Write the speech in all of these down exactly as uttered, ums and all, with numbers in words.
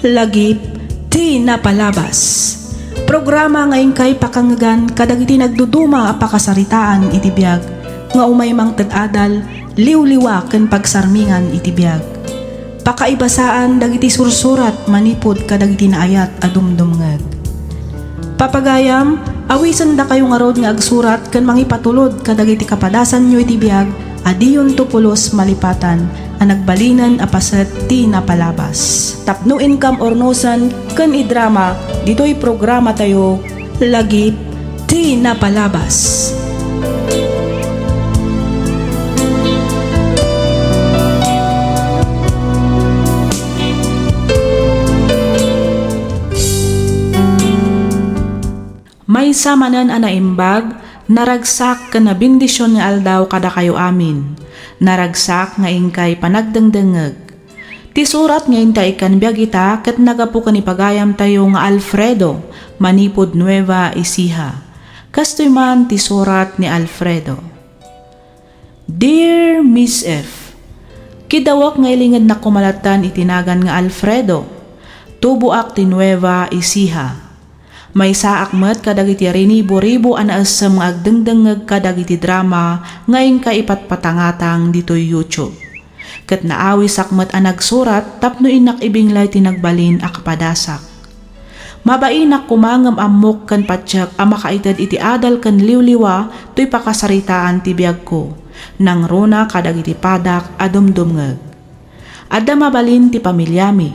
Lagip ti napalabas. Programa nga inkay pakangngegan kadagiti nagduduma a pakasaritaan iti biag nga umay mangted adal, liwliwa ken pagsarmingan iti biag. Pakaibasaan dagiti sursurat manipud kadagiti naayat a dumdumngeg. Papagayam, awisendakayo ngarud nga agsurat ken mangipatulod kadagiti kapadasanyo iti biag a diyonto pulos malipatan a nagbalinen a paset ti napalabas. Tapno inkam urnosen ken idrama ditoy programatayo, Lagip ti Napalabas. Maysa manen a naimbag, naragsak ken nabendision nga aldaw kadakayo amin. Naragsak nga inkay panagdengdengngeg. Ti surat nga inta ikkan biag ita ket naggapu ken ipagayamtayo nga Alfredo, manipud Nueva Ecija. Kastoy man ti surat ni Alfredo. Dear Miss F, kidawek nga ilingednak koma lattan iti nagan nga Alfredo. Tuboak ti Nueva Ecija. Maysaak met kadagiti riniburibo a naessem nga agdengdengngeg kadagiti drama nga inka ipatpatangatang ditoy YouTube. Ket naawisak met a nagsurat tapno innak ibinglay ti nagbalin a kapadasak. Mabainak koma ngem ammok ken patiek a makaited iti adal ken liwliwa toy pakasaritaan ti biagko, nangruna kadagiti padak a dumdumngeg. Adda mabalin ti pamiliami,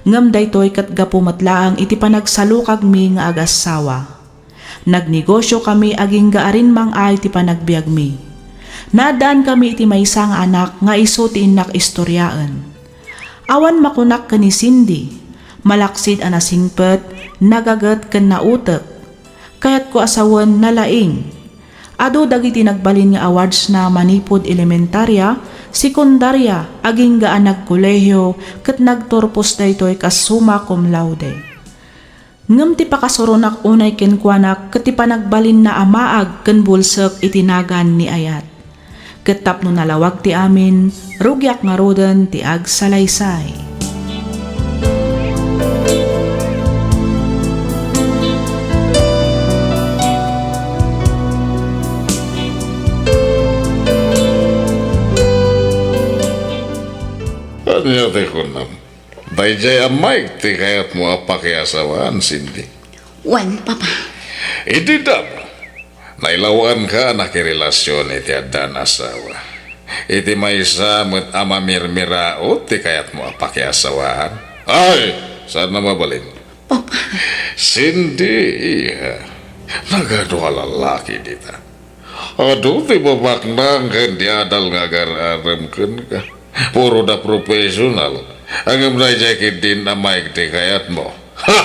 ngem daytoy ket gapu met laeng iti panagsalukagmi nga agassawa. Nagnegosiokami agingga a rimmang-ay ti panagbiagmi. Naaddaankami iti maysa nga anak nga isu ti innak istoriaen. Awan makunak ken ni Cindy, malaksid a nasingpet, nagaget ken nautek. Kayatko a sawen nalaing. Adu dagiti nagbalin nga awardsna manipud elementaria, sekundaria, agingga a nagkolehio, ket nagturpos daytoy kas summa cum laude. Ngem ti pakasuronak unay kenkuana ket ti panagbalinna a maag ken bulsek iti nagan ni ayat. Ket tapno nalawag ti amin, rugiak ngaruden ti agsalaysay. Ania ti kunam? Daydiay a Mike ti kayatmo a pakiasawaan, Cindy? Wen, Papa. Idi damo, nailawaanka a nakirelasion iti addan asawa. Iti maysa met a mamirmiraut ti kayatmo a pakiasawaan. Ay, saan a mabalin? Papa. Cindy, iha. Nagadu a lalaki dita. Adu ti babaknang ken ti adal nga agar-arem kenka. Puro da professional. Ngem daydiay ketdin a Mike ti kayatmo. Ha!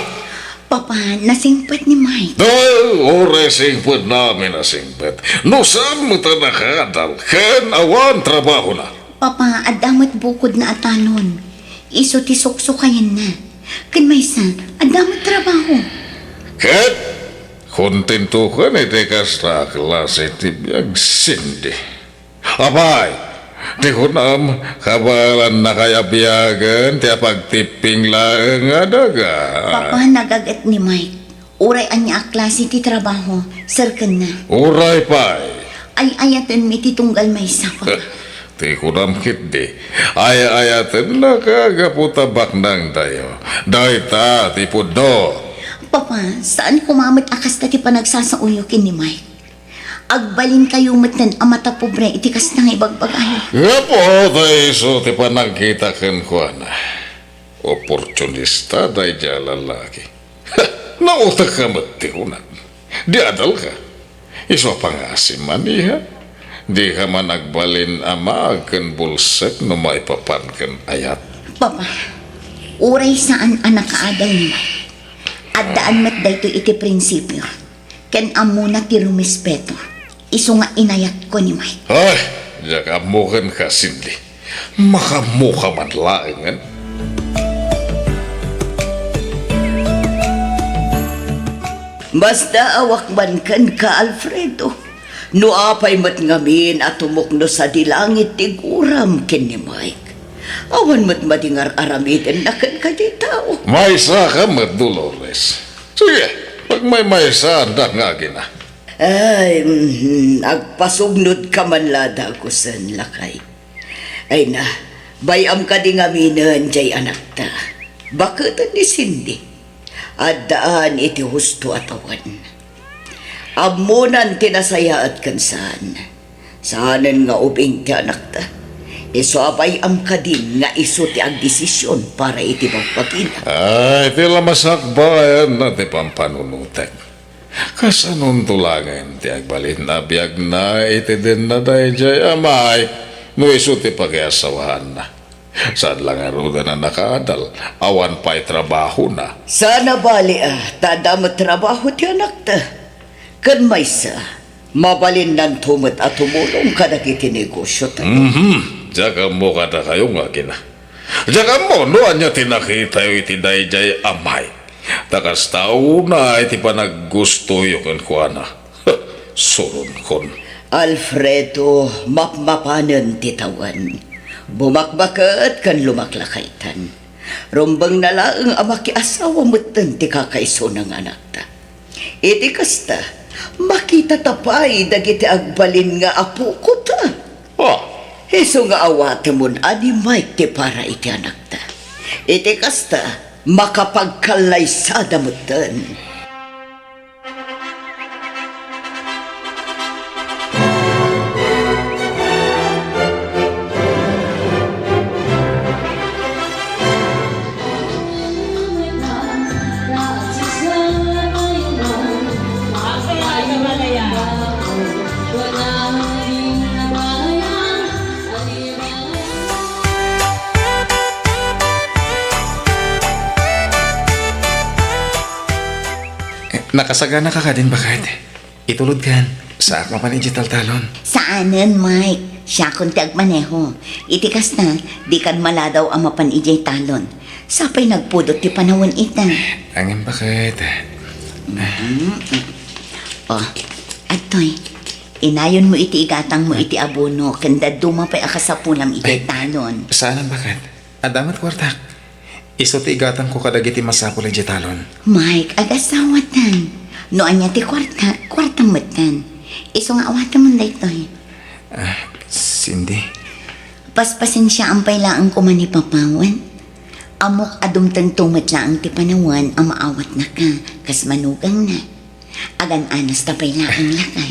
Papa, nasingpet ni Mike. Ay, uray singpetna amin a singpet. No saan met a nakaadal, ken awan trabahona. Papa, adda met bukodna a talon. Isu ti suksukayenna. Ken maysa, adda met trabaho. Ket kontentokan iti kasta a klase ti biag, Cindy. Apay, ti kunam, kabaelannakay a biagen ti apagtipping laeng a daga. Papa, nagaget ni Mike. Uray ania a klase ti trabaho, serkenna. Uray pay. Ay-ayatenmi ti tunggal maysa, Papa. Ti kunam ketdi, ay-ayatennaka gapu ta baknangtayo. Dayta ti pudno. Papa, saan koma met a kasta ti panagsasaoyo ken ni Mike. Agbalinkayo metten a matapobre iti kasta nga ibagbagayo. Gapu ta isu ti panagkita kenkuana. Oportunista daydiay a lalaki. Nautekka met ti kunam. Di adalka. Isu a pangasim man, iha. Dika man agbalin a maag ken bulsek no maipapan ken ayat. Papa, uray saan a nakaadal ni Mike, addaan met daytoy iti prinsipio. Ken ammona ti rumespeto, isu nga inayatko ni Mike. Ay, diak ammo kenka, Cindy. Makaammoka man laengen. Basta awak man kenka, Alfredo. No apay met ngamin a tumukno sadi langit ti guram ken ni Mike, awan met madi nga ar-aramidenna kenka diay tao. Maysaka met, Dolores. Sige, pagmaymaysaandak nga agina. Ay, mhm, agpasugnodka man la dagusen, lakay. Ay na, bay-am kadi ngaminen jay anakta. Baketen ni Cindy. Addaan iti husto a tawen. Ammonan ti nasayaat ken saan. Saanen nga ubing ti anakta. Isu a bay-am kadin nga isu ti agdesision para iti bagbagina. Ay, ti la masakbayanna ti pampanunotek. Kasanonto laengen ti agbalin a biagna iti denna daydiay a Mike no isu ti pakiasawaanna? Saan la ngaruden a nakaadal, awan pay trabahona. Saan a bali a, ta adda met trabaho ti anakta. Ken maysa, mabalinnanto met a tumulong kadagiti negosiotayo. Mhm. Diak ammo kadakayo nga agina. Diak ammo no ania ti nakitayo iti daydiay a Mike. Ta kasta unay ti panaggustoyo kenkuana. Suronkon. Alfredo, mapmapanen ti tawen. Bumakbaket ken lumaklakaytan. Rumbengna laeng a makiasawa metten ti kakaisuna nga anakta. Iti kasta, makitata pay dagiti agbalin nga apokota. Ah. Isu nga awatemon a ni Mike ti para iti anakta. Iti kasta, makapagkallaysada metten. Eh, nakasaganaka kadin, baket? Itulodkan, saak mapan idiay taltalon. Saanen, Mike. Siakon ti agmaneho. Iti kasta, dikan maladaw a mapan idiay talon. Sapay nagpudot ti panawen ita. Ngem, baket? Mm-mm. Oh, adtoy. Inayonmo iti igatangmo iti abono, ken dadduma pay a kasapulam idiay talon. Saanen, baket? Adda met kuartak. Isu ti igatangko kadagiti masapul idiay talon. Mike, agasawatan. No ania ti kuarta, kuartam metten. Isu nga awatemon daytoy. Ah, Cindy. Paspasensiaam pay laeng koma ni Papawen. Ammok a dumtengto met laeng ti panawen a maawatnaka, kas manugangna. Agan-anos ta pay laeng, lakay.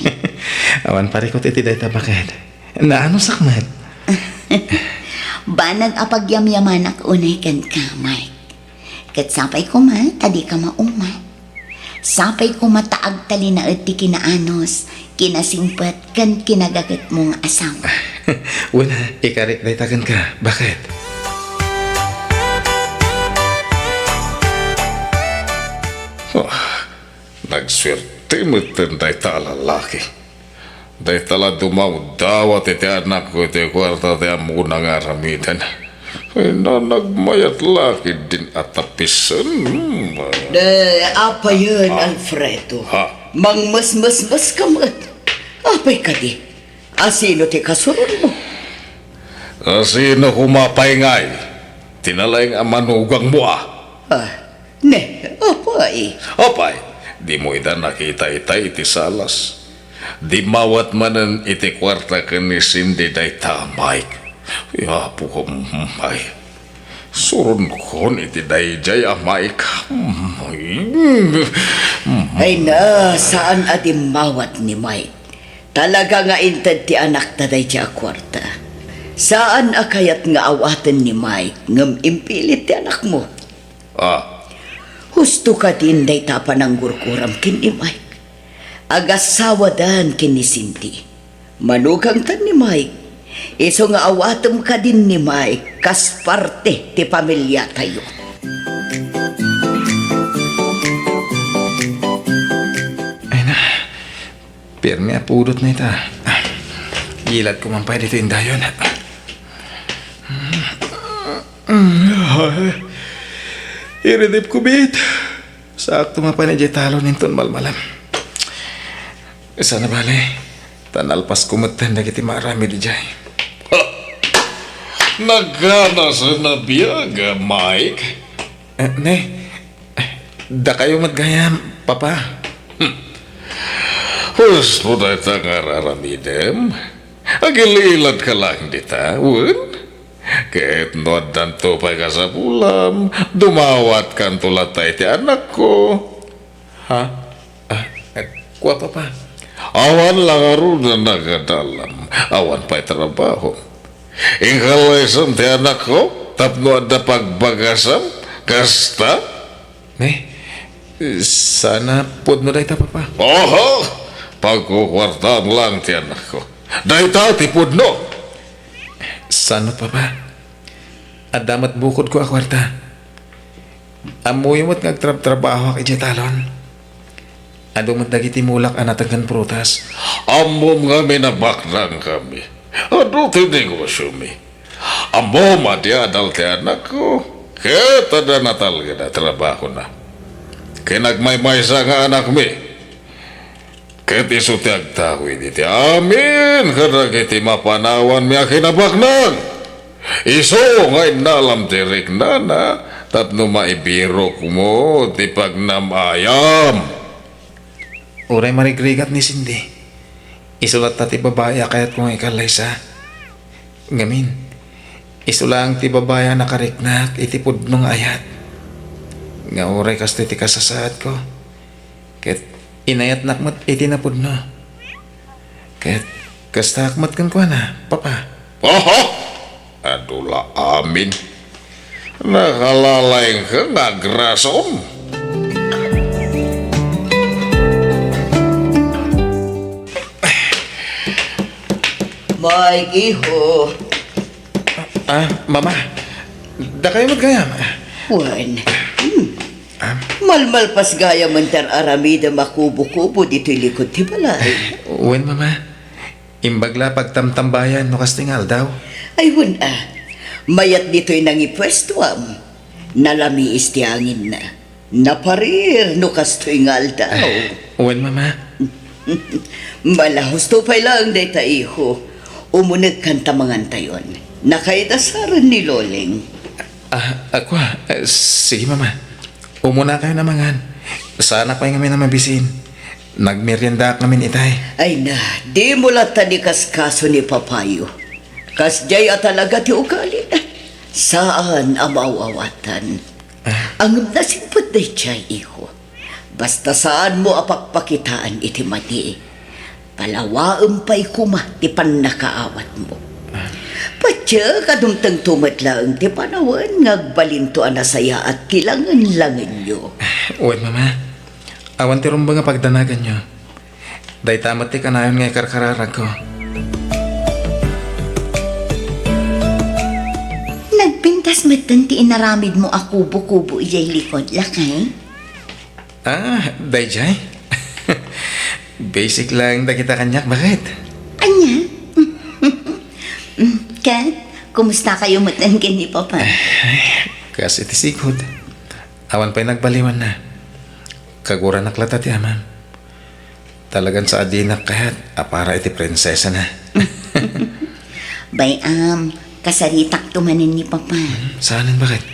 Awan parikut iti dayta, baket. Naanosak met. Banag a pagyamyamanak unay kenka, Mike. Ket sapay koma ta dika mauma. Sapay koma ta agtalinaed ti kinaanos, kinasingpet, ken kinagagetmo nga asawa. Wen, ikarik dayta kenka, baket? Oh, nagsuerte metten dayta a lalaki. Dayta la dumawdawat iti anakko iti kuarta ti ammona nga aramiden. Ay, na nagmayat la ketdin a tapisen. Hmm. Ne, apayen, ah, Alfredo. Ha? Mangmesmesmeska met. Apay kadi? Asino ti kasuronmo? Asino koma pay ngay? Ti nalaing a manugangmo a. Ah, ne, apay? Apay, dimo ida nakita itay iti salas? Dimmawat manen iti kuarta ken ni Cindy dayta a Mike. Ay, Apo ko, mm, ay. Suronkon iti daydiay a Mike. Mm, mm. Ay na, saan a dimmawat ni Mike. Talaga nga inted ti anakta daydiay a kuarta. Saan a kayat nga awaten ni Mike ngem impilit ti anakmo. Ah. Husto kadin dayta a pananggurguram ken ni Mike. Agasawadan ken ni Cindy. Manugangtan ni Mike. Isu nga awatem kadin ni Mike kas parte ti pamiliatayo. Ay na, pirmi a pudot na ita. Gilat ko man pay dito indayon. Iridip ko, bit. Sakto mapan idiay talon inton malmalem. Saan a bale, ta nalpas ko metten dagiti maaramid idiay. Ha! Naganasen a biag, Mike. Eh, ne, dakayo met gayam, Papa. Husto dayta nga ar-aramidem. Agililadka laeng dita, wen? Ket no addanto pay kasapulam, dumawatkanto latta iti anakko. Ha? Ah, eh, kua, Papa. Awan la ngarud a nagadalam, awan pay trabaho. Inkallaysam ti anakko tapno adda pagbagasam, kasta? Ne, sana pudno dayta, Papa. Oho! Pagkukuartaan lang ti anakko. Dayta ti pudno. Saan met, Papa? Adda met bukodko a kuarta. Ammoyo met nga agtrabtrabahoak idiay talon. Adu met dagiti mulak a natenggen prutas. Ammom ngamin a baknangkami. Adu ti negosiomi. Ammom a di adal ti anakko. Ket adda natalged a trabahona. Ken agmaymaysa nga anakmi. Ket isu ti agtawid iti amin kadagiti mapanawanmi a kinabaknang. Isu nga innalam ti riknana tapno maibirokmo ti pagnam-ayam. Uray marigrigat ni Cindy, isu latta ti babai a kayatko nga ikallaysa. Ngamin, isu laeng ti babai a nakariknak iti pudno nga ayat. Nga uray kastoy ti kasasaadko, ket inayatnak met iti napudno. Ket kastaak met kenkuana, Papa. Aha! Adu la amin. Nakalalaingka nga agrason. Mike, iho. Ah, Mama. Dakayo met gayam. Wen. Hmm. Ah? Malmalpas gayam ti ar-aramidem a kubo-kubo ditoy likod ti balay. Wen, Mama. Imbag la pagtamtambayan no kastoy nga aldaw. Ay, wen a. Mayat ditoy nangipuestuam. Nalamiis ti anginna. Naparir no kastoy nga aldaw. Wen, Mama. Mala, husto pay laeng dayta, iho. Umunegkan ta mangantayon. Nakaidasaren ni Loleng. Ah, ah, kua, eh, sige, Mama. Umunakayon a mangan. Saanak pay ngamin a mabisin. Nagmeriendaak ngamin itay. Ay na, dimo latta ni kaskaso ni papayo. Kasdiay a talaga ti ugalina. Saan a maaw-awatan. Ah. Ngem nasimpet daydiay, iho. Basta saanmo a pakpakitaan iti madi, palawaem pay koma ti pannakaawatmo. Ah. Patiek a dumtengto met laeng ti panawen nga agbalinto a nasayaat ti langen-langenyo. Wen, Mama. Awan ti rumbeng a pagdanaganyo. Dayta met ti kanayon nga ikarkararagko. Nagpintas metten ti inaramidmo a kubo-kubo idiay likod, lakay? Ah, daydiay? Basic lang dagita kaniak, baket? Ania? Ket, kumusta kayo metten ken ni Papa? Ay, kas iti sigud. Awan pay nagbaliwanna. Kaguranak latta ti amam. Talagan sa adinak kayat a para iti prinsesana. Bay-am, kasaritakto manen ni Papa. Hmm, saanen, baket?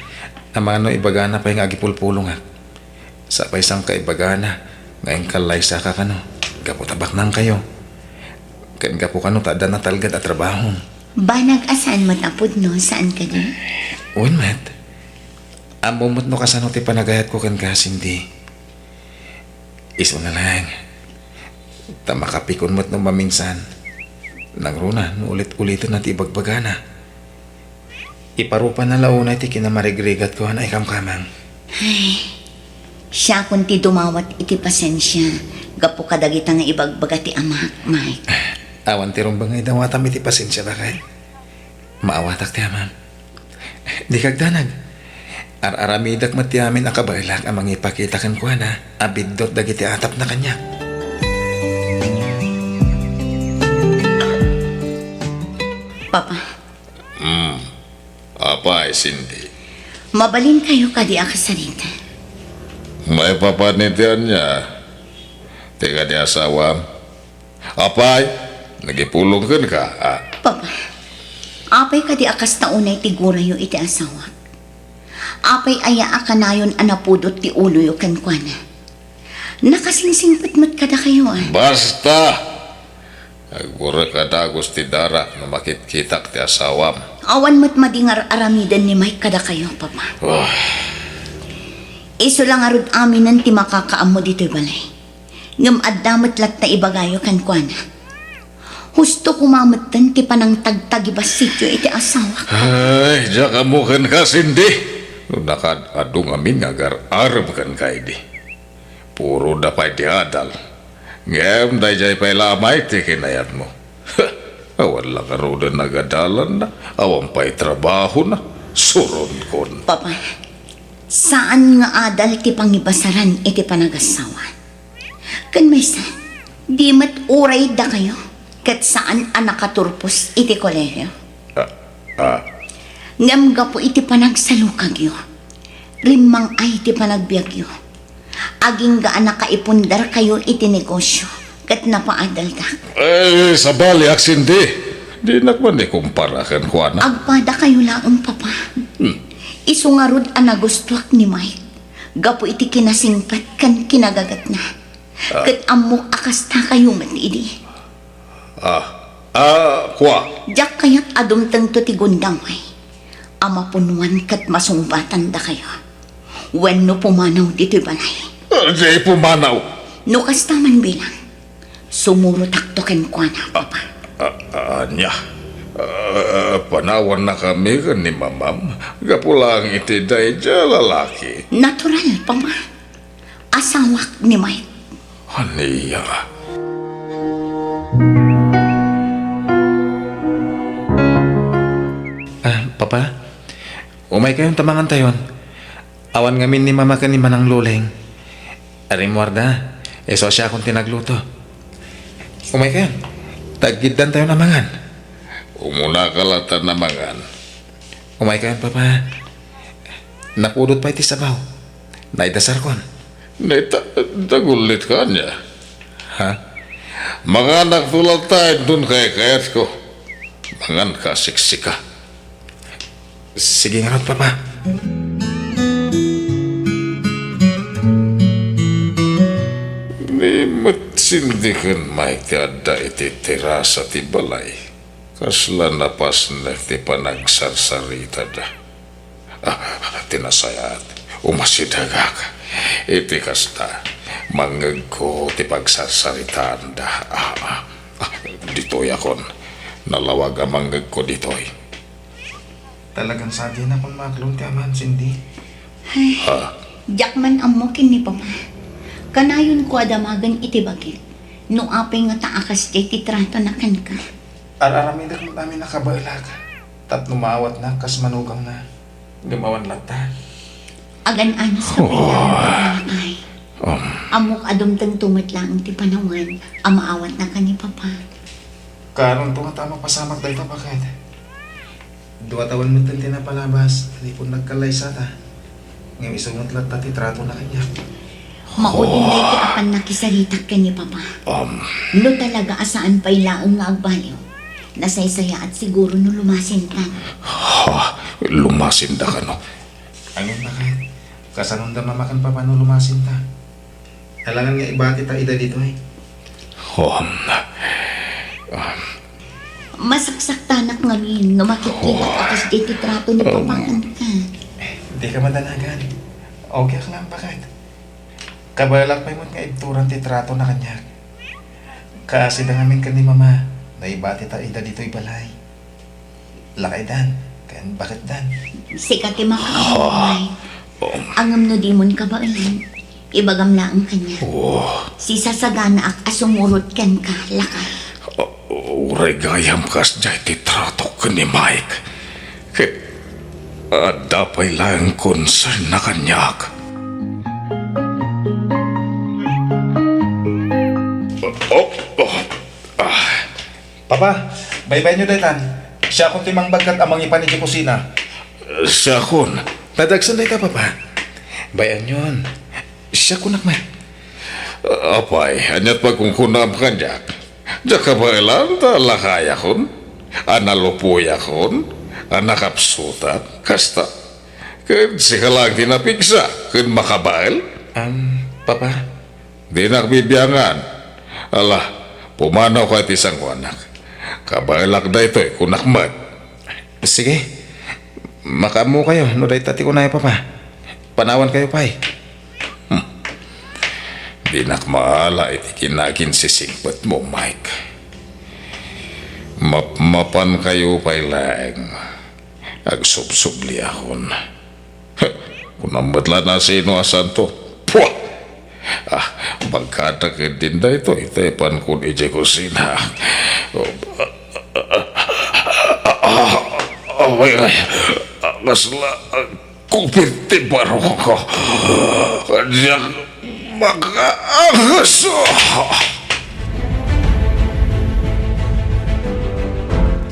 Amano ibagana pay nga agipulpulongak. Sa pay sangka ibagana nga inkallaysaka kano, gapu ta baknangkayo. Ken gapu kano ta adda natalged a trabaho. Banag a saan met a pudno, saan kadi? Wen met. Ammo met no kasano ti panagayatko kenka, Cindy. Isuna laeng. Ta makapikon met no maminsan. Nangruna no ulit-uliten na ti ibagbagana. Iparupa na la unay ti kinamarigrigatko a naikamkamang. Ay, siakon ti dumawat iti pasensia gapu kadagita nga ibagbaga ti amak, Mike. Awan ti rumbeng nga idawatam iti pasensia, baket. Maawatak ti amam. Dika agdanag. Ar-aramidek met ti amin a kabaelak a mangipakita kenkuana a biddut dagiti atapna kaniak. Papa. Hmm. Apay, Cindy? Mabalinkayo kadi a kasarita? Maipapan iti ania? Ti kadi asawam? Apay, nagipulong kenka, a? Papa, apay kadi a kasta unay ti gurayo iti asawak? Apay aya a kanayon a napudot ti uloyo kenkuana? Nakasingsingpet met kadakayo, a. Basta! Agburek a dagus ti darak no makitkitak ti asawam. Awan met madi nga ar-aramiden ni Mike kadakayo, Papa. Ah. Isu la ngarud aminen ti makakaammo ditoy balay. Ngem adda met latta ibagayo kenkuana. Husto koma metten ti panangtagtagibasityo iti asawak. Ay, diak ammo kenka, Cindy. No nakaad-adu ngamin nga agar-arem kenka idi. Puro da pay ti adal. Ngem daydiay pay la a Mike ti kinayatmo. Awan la ngaruden nagadalanna, awan pay trabahona. Suronkon. Papa, saan nga adal ti pangibasaran iti panagassawa. Ken maysa, di met uray dakayo ket saan a nakaturpos iti kolegio. Ah, ah. Ngem gapu iti panagsalukagyo, rimmang-ay ti panagbiagyo. Agingga a nakaipundarkayo iti negosio ket napaadaldak. Eh, sabali, Aksindi. Dinak man ikumpara kenkuana. Agpadakayo laeng, Papa. Hmm. Isu ngarud a nagustuak ni Mike gapu iti kinasingpet ken kinagatna. Ah. Ket ammok a kastakayo met idi. Ah, ah, kua. Diak kayat a dumtengto ti gundaway a mapunuan ket masungbatan dakayo. Wenno pumanaw ditoy balay. Ah, di pumanaw. No kasta man bilang, sumurotakto kenkuana, Papa. Ah, ah, ania? Ah, panawanna kami ken ni Mamam gapu laeng iti daydiay a lalaki. Natural, Papa. Asawak ni Mike. Ania? Ah, Papa? Umaykayon ta mangantayon. Awan ngamin ni Mama ken ni Manang Loleng. Arimmuarda, isu a siakon ti nagluto. Umaykayon. Taggiddantayon a mangan. Umunaka latta a mangan. Umaykayon, Papa. Napudot pay ti sabaw. Naidasarkon. Naita-, nagullitka ania? Ha? Manganakto latta inton kaykayatko. Manganka a siksika. Sige ngarud, Papa. Ni met Cindy ken Mike ti adda iti terasa ti balay. Kasla napasnek ti panagsarsaritada. Ah, ti nasayaat, umasidegak. Iti kasta, mangngegko ti pagsarsaritaanda. Ah, ah, ah, ditoyakon. Nalawag a mangngegko ditoy. Talagan sadianakon maaklon ti aman, Cindy. Ay, ha? Diak man ammo ken ni Papa. Kanayonko a damagen iti bagik no apay ngata a kasdiay ti tratona kenka. Ar-aramidek met amin a kabaelak tapno maawatnak kas manugangna. Ngem awan latta. Agan-anos ka pay laeng, Papa, lakay. Um. Ammok a dumtengto met laeng ti panawen a maawatnaka ni Papa. Kaanonto ngata a mapasamak dayta, baket? Dua tawen metten ti napalabas, naipunnak kallaysata. Ngem isu met latta ti tratona kaniak. Maudin daytoy a pannakisaritak ken ni Papa. Um. No talaga a saan pay laeng nga agbaliw, nasaysayaat siguro no lumasintan. Ha? Lumasinda kano? Ngem, baket, kasanonda Mama ken Papa no lumasinta? Alangan nga ibatita ida ditoy. Um, um. Masaksaktanak ngamin no makitkitak a kasdiay ti trato ni Papa kenka. Dika madanagan. Okay ak laeng, baket. Kabaelak pay met nga ibturan ti tratona kaniak. Kaasida ngamin ken ni Mama, naibatita ida ditoy balay. Lakay, Dan, ken baket, Dan. Sika ti makaammo, Mike. Um. Ngem no dimon kabaelan, ibagam laeng kaniak. Oh. Sisasaganaak a sumurot kenka, lakay. Uh, uray gayam kasdiay ti tratok ken ni Mike. Ket adda pay laeng concern na kaniak. Oh, oh, ah. Papa, baybay-anyo daytan. Siakon ti mangbagkat a mangipan idiay kusina. Siakon. Nadagsen dayta, Papa. Bay-anyon. Siakonak met. Apay, ania't pagkunkunam kaniak? Diak kabaelan ta lakayakon, a nalupoyakon, a nakapsutak, kasta. Ket sika laeng ti napigsa ken makabael? Am, Papa? Dinak bibiangan. Ala, pumanawka iti sangoanak. Kabaelak daytoy, kunak met. Sige. Makaammokayo no dayta ti kunayo, Papa. Panawankayo pay. Hmm. Dinak maala iti kinaginsisingpetmo, Mike. Mapmapankayo pay laeng. Agsubsubliakon. Heh, kunam met la no sino a santo. Pua! Ah, pagkadakkel din daytoy, ta ipankon idiay kusina. Ah, ah, ay, ay, ah, kasla, ah, kupit ti barokko. Diak makaangaso.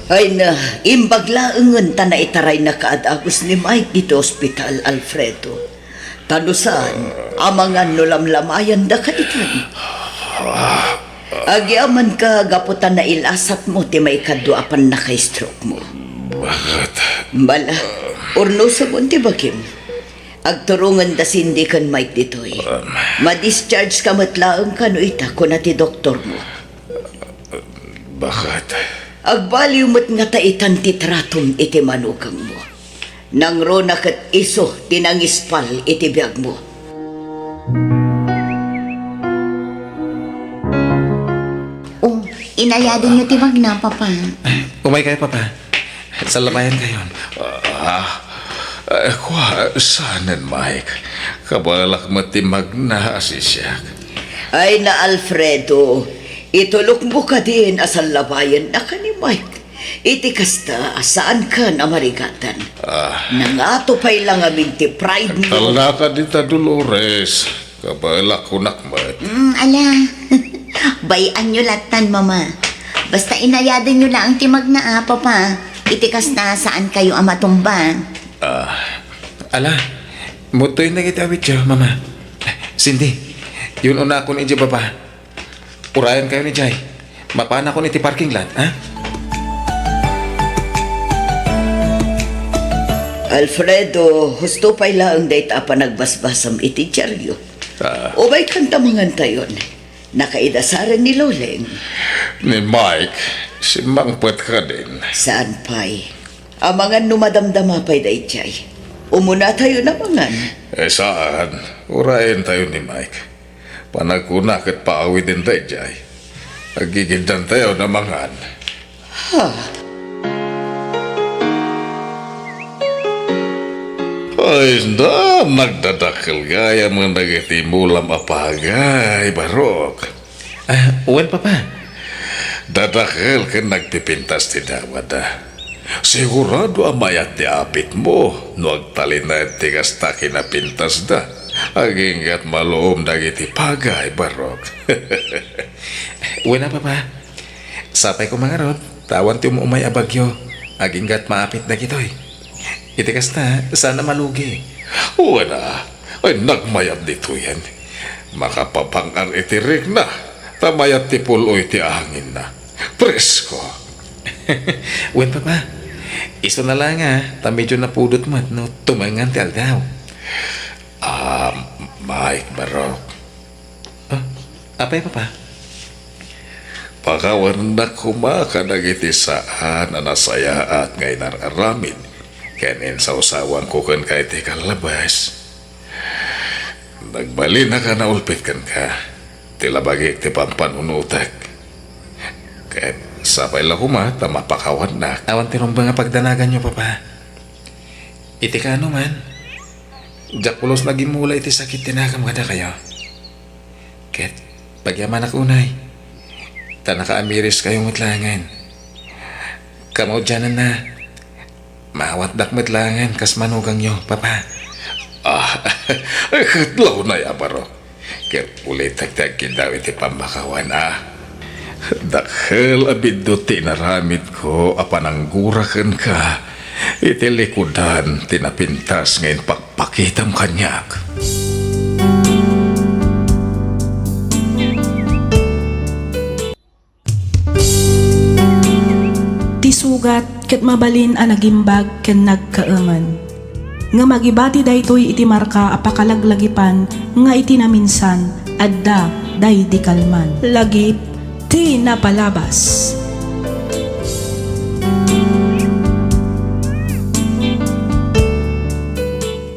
Ay na, imbag laengen ta naitarayna kaad-agus ni Mike ditoy ospital, Alfredo. Ta no saan, amangan no lamlamayanda kaditan. Agyamankami gapu ta nailasatmo ti maikadua a pannaka-stroke mo. Bakit? Bala, urnosem ti bagim. Agturongenda Cindy ken Mike ditoy. Um. Ma-discharge ka met laeng kano ita, kuna ti doktor mo. Bakit? Agbaliw met ngata itan ti tratom iti manugangmo. Nangruna ket isu ti nangispal iti biagmo. Oh, inayadenyo ti magna, Papa. Umaykayo, Papa. Sallabayankayon. Ah, eh, kua, saanen, Mike? Kabaelak met ti magna a siak. Ay na, Alfredo, itulokmo kadin a sallabayannaka ni Mike. Iti kasta, saankan a marigatan. Ah. Nangato pay la ngamin ti pride mo. Talnaka dita, Dolores. Kabaelak kunak met. Mm, ala. Bay-anyo lattan, Mama. Basta inayadenyo laeng ti magna, a, Papa. Iti kasta, saankayo a matumba. Ah. Ala, mutoyen dagiti awityo, Mama. Cindy, yun-unakon idiay baba. Urayankayon idiay. Mapanakon iti parking lot, ha? Alfredo, husto pay laeng dayta a panagbasbasam iti diario. Ah. Umaykan ta mangantayon. Nakaidasaren ni Loleng. Ni Mike, simmangpet kadin. Saan pay? Amangan no madamdama pay daydiay. Umunatayon a mangan. Eh, saan? Urayentayo ni Mike. Panagkuna ket paawiden daydiay. Aggigiddantayon a mangan. Ha? Ay, na, nagdadakkel gayam dagiti mulam a pagay, Barok. Ah, wen, Papa. Dadakkel ken nagpipintas ti dawada. Sigurado a mayat ti apitmo no agtalinaed ti kasta kinapintasda. Aginggat maluom dagiti pagay, Barok. Wen a, Papa. Sapay koma ngarud, ta awan ti um-umay a bagyo. Aginggat maapit dagitoy. Iti kasta, saan a malugi. Wen a, ay nagmayat ditoyen. Makapapang-ar iti rikna, ta mayat ti pul-oy ti anginna. Presko. Wen, Papa. Isu na la nga, ta medyo napudot met no tumengngan ti aldaw. Ah, Mike, Barok. Ah, apay, Papa? Pakawanennak koma kadagiti saan a nasayaat nga inar-aramid ken insawsawanko kenka iti kallabes. Nagbalinnak a naulpit kenka. Ti labagik ti pampanunotek. Ket sapay la koma ta mapakawannak. Awan ti rumbeng a pagdanaganyo, Papa. Iti kaano man, diak pulos nga agimmula iti sakit ti nakam kadakayo. Ket pagyamanak unay, ta nakaamiriskayo met laengen. Kamaudiananna, maawatdak met laengen kas manugangyo, Papa. Ah, ket launay a Barok. Ket ulitek ti agkiddaw iti pammakawan a. Dakkel a biddut ti inaramidko a pananggura kenka iti likudan ti napintas nga impakpakitam kaniak. Ti sugat ket mabalin a nagimbag ken nagkaemen. Ngem agibati daytoy iti marka a pakalaglagipan nga iti naminsan, adda daydi kalman. Lagip ti napalabas.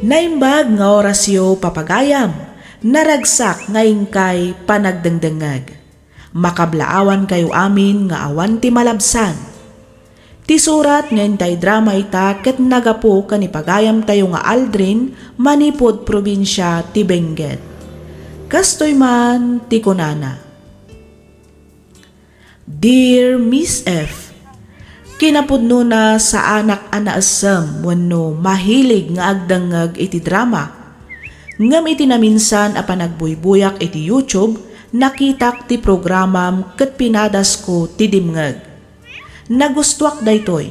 Naimbag nga orasyo, papagayam. Naragsak nga inkay panagdengdengngeg. Makablaawankayo amin nga awan ti malabsan. Ti surat nga intay drama ita ket nagapu ken ni pagayamtayo nga Aldrin manipud probinsia ti Benguet. Kastoy man ti kunana, Dear Miss F, kinapudnona saanak a naessem wenno mahilig nga agdengngeg iti drama. Ngem iti naminsan a panagbuybuyak iti YouTube, nakitak ti programam ket pinadasko ti dimngeg. Nagustuak daytoy.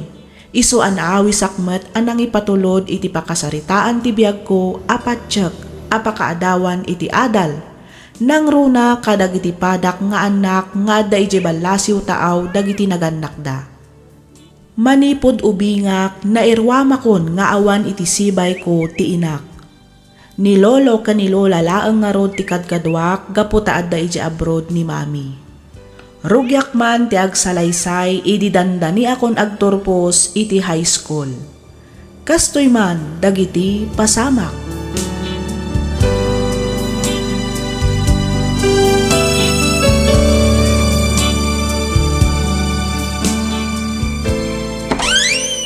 Isu a naawisak met a nangipatulod iti pakasaritaan ti biagko a patiek a pakaadawan iti adal, nangruna kadagiti padak nga annak nga adda idiay ballasiw taaw dagiti nagannakda. Manipud ubingak, nairuamakon nga awan iti sibayko ti inak. Ni lolo ken ni lola laeng ngarud ti kadkaduak gapu ta adda idiay abroad ni mami. Rugiak man ti agsalaysay idi dandaniakon agturpos iti high school. Kastoy man dagiti pasamak.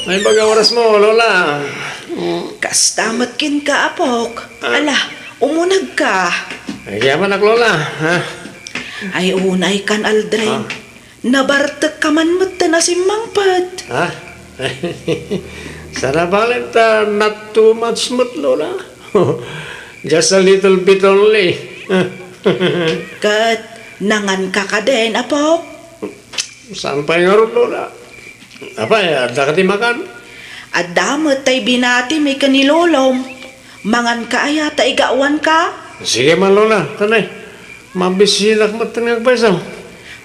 Ay, baga oras mo, Lola. Mm. Kasta met kenka, apok. Ah. Ala, umunegka. Ay, kaya manak, Lola, ha? Ay, unay kan, Aldrin. Ah. Nabartek ka man met ta nasimmangpet. Ha? Sana balen ta not too much met, Lola. Just a little bit only. Ket nangan ka kadin, apok? Saan pay ngarud, Lola? Apay, adda ka ti makan? Adda met tay binati mi ken ni Lolom. Mangan ka aya ta igawan ka? Sige man, Lola. Kanay. Mabisinak met nga agpayso.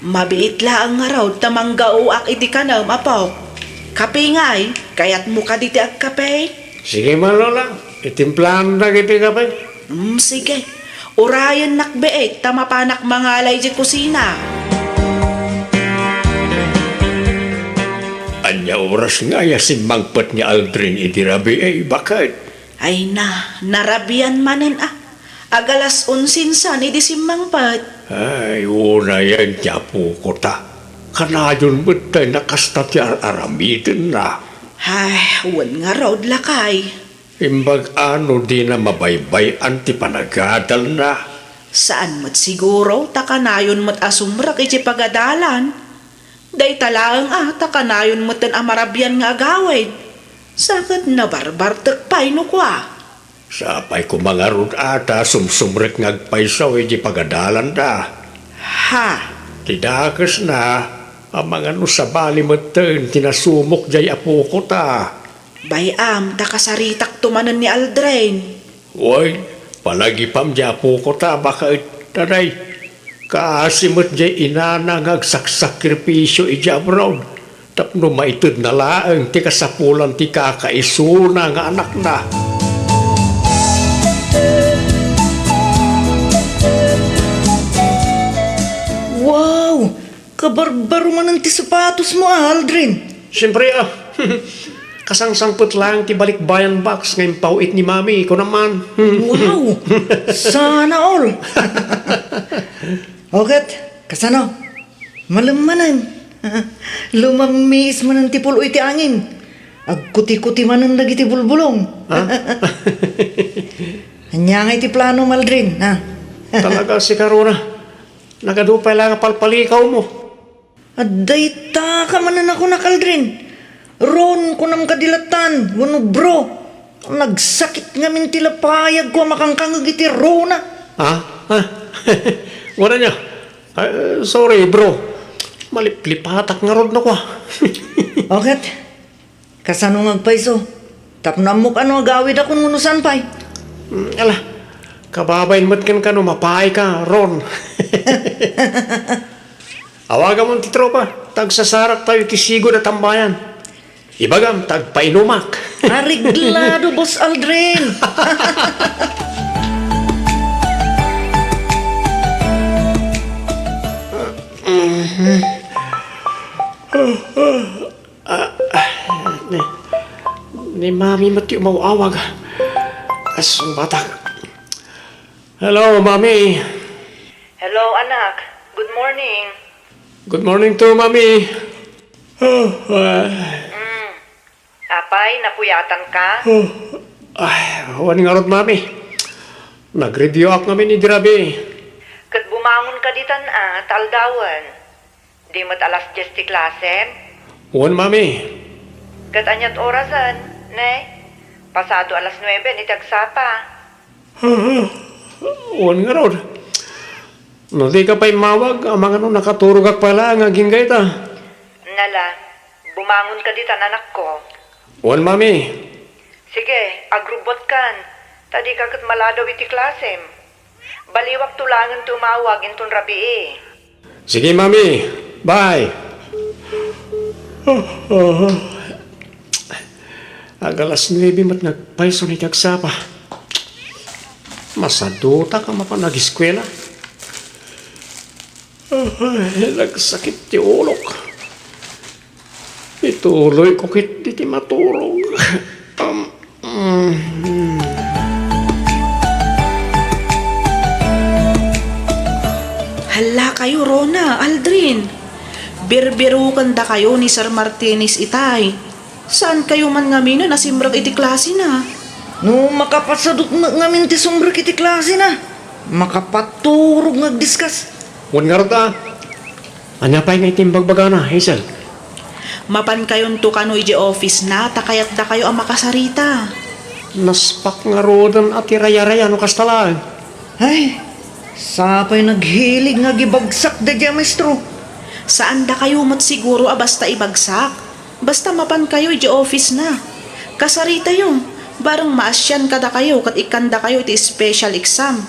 Mabiit laeng ngarud ta manggaoak iti kanem, apok. Kape ngay, kayatmo kadi ti agkape? Sige man, Lola. Itimplaannak iti kape. Mm, sige. Urayennak biit ta mapanak mangala iti kusina. Ania oras ngay a simmangpet ni Aldrin idi rabii, baket? Ay na, narabian manen a. Ag alas onse san idi simmangpet. Ay, unayen ti apoko ta. Kanayon met tay nakasta ti ar-aramidenna. Ay, wen ngarud, lakay. Imbag a no dina mabaybay-an ti panagadalna. Saan met siguro ta kanayon met a sumrek iti pagadalan. Dayta laeng a ta kanayon metten a marabian nga agawid. Sa ket nabarbartek pay no kua. Sapay koma ngarud a ta sumsumrek nga agpayso iti pagadalanda. Ha? Ti dakesna, amangan no sabali metten ti nasumok diay apoko ta. Bay-am ta kasaritakto manen ni Aldrin. Wen, palagipam diay apoko ta, baket, daday. Kaasi met diay inana nga agsaksakripisio idiay abroad tapno maitedna laeng ti kasapulan ti kakaisuna nga anakna. Wow! Kabarbaro manen ti sapatosmo, Aldrin. Siyempre, ah. Kasangsangpet laeng ti balikbayan box nga impaw-it ni Mami, kunam man. Wow! Sana all! O ket, kasano? Malem manen. Lumammiis manen ti pul-oy ti angin. Agkutikuti manen dagiti bulbulong. Ha? Ania ngay ti planom, Aldrin, ha? Talaga, sika, Rona. Nagadu pay la nga palpalikawmo. Adda itaka manen a kunak, Aldrin. Ron, kunam kadi lattan, wenno bro. Nagsakit ngamin ti lapayagko a makankangeg iti Rona. Ah? Ah? Wala niya. Ah, sorry, bro. Maliplipatak ngarud no kwa. O ket, kasano nga agpayso? Tapno ammok a no agawidakon wenno saan pay. Mm, ala, kababain met kenka no mapaayka, Ron. Awagamon ti tropa, ta agsasaraktayo iti sigud a tambayan. Ibagam ta agpainumak. Areglado, Boss Aldrin! Ah, ah, ni, ni Mami met ti umaw-awag. Assumpata. Hello, Mami. Hello, anak. Good morning. Good morning too, Mami. Ah, ah. Mm. Apay, napuyatan ka? Ah, ay, wen ngarud, Mami. Nag-review ak ngamin idi rabii. Ket bumangon ka ditan a, ta aldawen. Di met alas dies ti klasem? Wen, Mami. Ket aniat orasen, ne? Pasado alas nuebe iti agsapa. Wen ngarud. No dika pay immawag, amangan no nakaturogak pay laeng agingga ita. Nala, bumangon ka ditan, anakko. Wen, Mami. Sige, agrubbuatkan, ta dika ket maladaw iti klasem. Baliwakto laengen ti umawag inton rabii. Sige, Mami. Bye. Ag-alas nuebe met nga agpayso iti agsapa. Masadutak a mapan ageskuela. Ay, nagsakit ti ulok. Ituloyko ketdi ti maturog. Um, mm. Hala kayo, Rona, Aldrin. Birbirukendakayo ni Sir Martinez itay. Saan kayo man ngamin a nasimrek iti klasena? No makapasadut met ngamin ti sumrek iti klasena, makapaturog nga agdiskas. Wen ngarud a. Ania pay nga iti imbagbagana, Hazel? Mapan kayonto kano idiay office na, ta kayatdakayo a makasarita. Naspak ngaruden a ti rayaraya no kasta laeng. Ay, sapay naghilig nga agibagsak daydiay a maestro. Saandakayo met siguro a basta ibagsak. Basta mapan kayo idiay office na. Kasaritayo, bareng maasian kadakayo ket ikkandakayo iti special exam.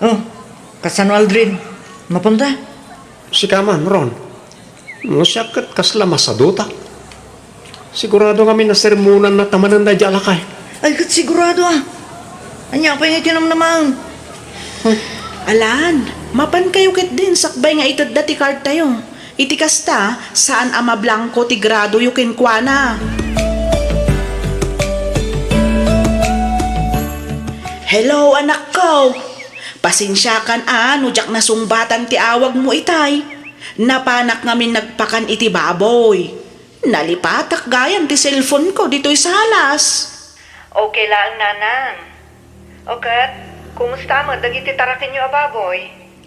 Oh, kasano, Aldrin? Mapunta? Sika man, Ron. No siak ket kasla masadutak. Sigurado ngamin a sermonan na tamanen daydiay a lakay. Ay, ket sigurado a. Ania pay nga iti namnamaen? Alan, mapan kayo ketdin sakbay nga itedda ti cardtayo. Iti kasta, saan a mablangko ti gradoyo kenkuana. Hello, anakko! Pasensiakan a no diak nasungbatan ti awagmo itay. Napanak ngamin nagpakan iti baboy. Nalipatak gayam ti cellphone ko ditoy salas. Okay laeng, nanang. O ket, kumusta met dagiti tarakenyo a baboy?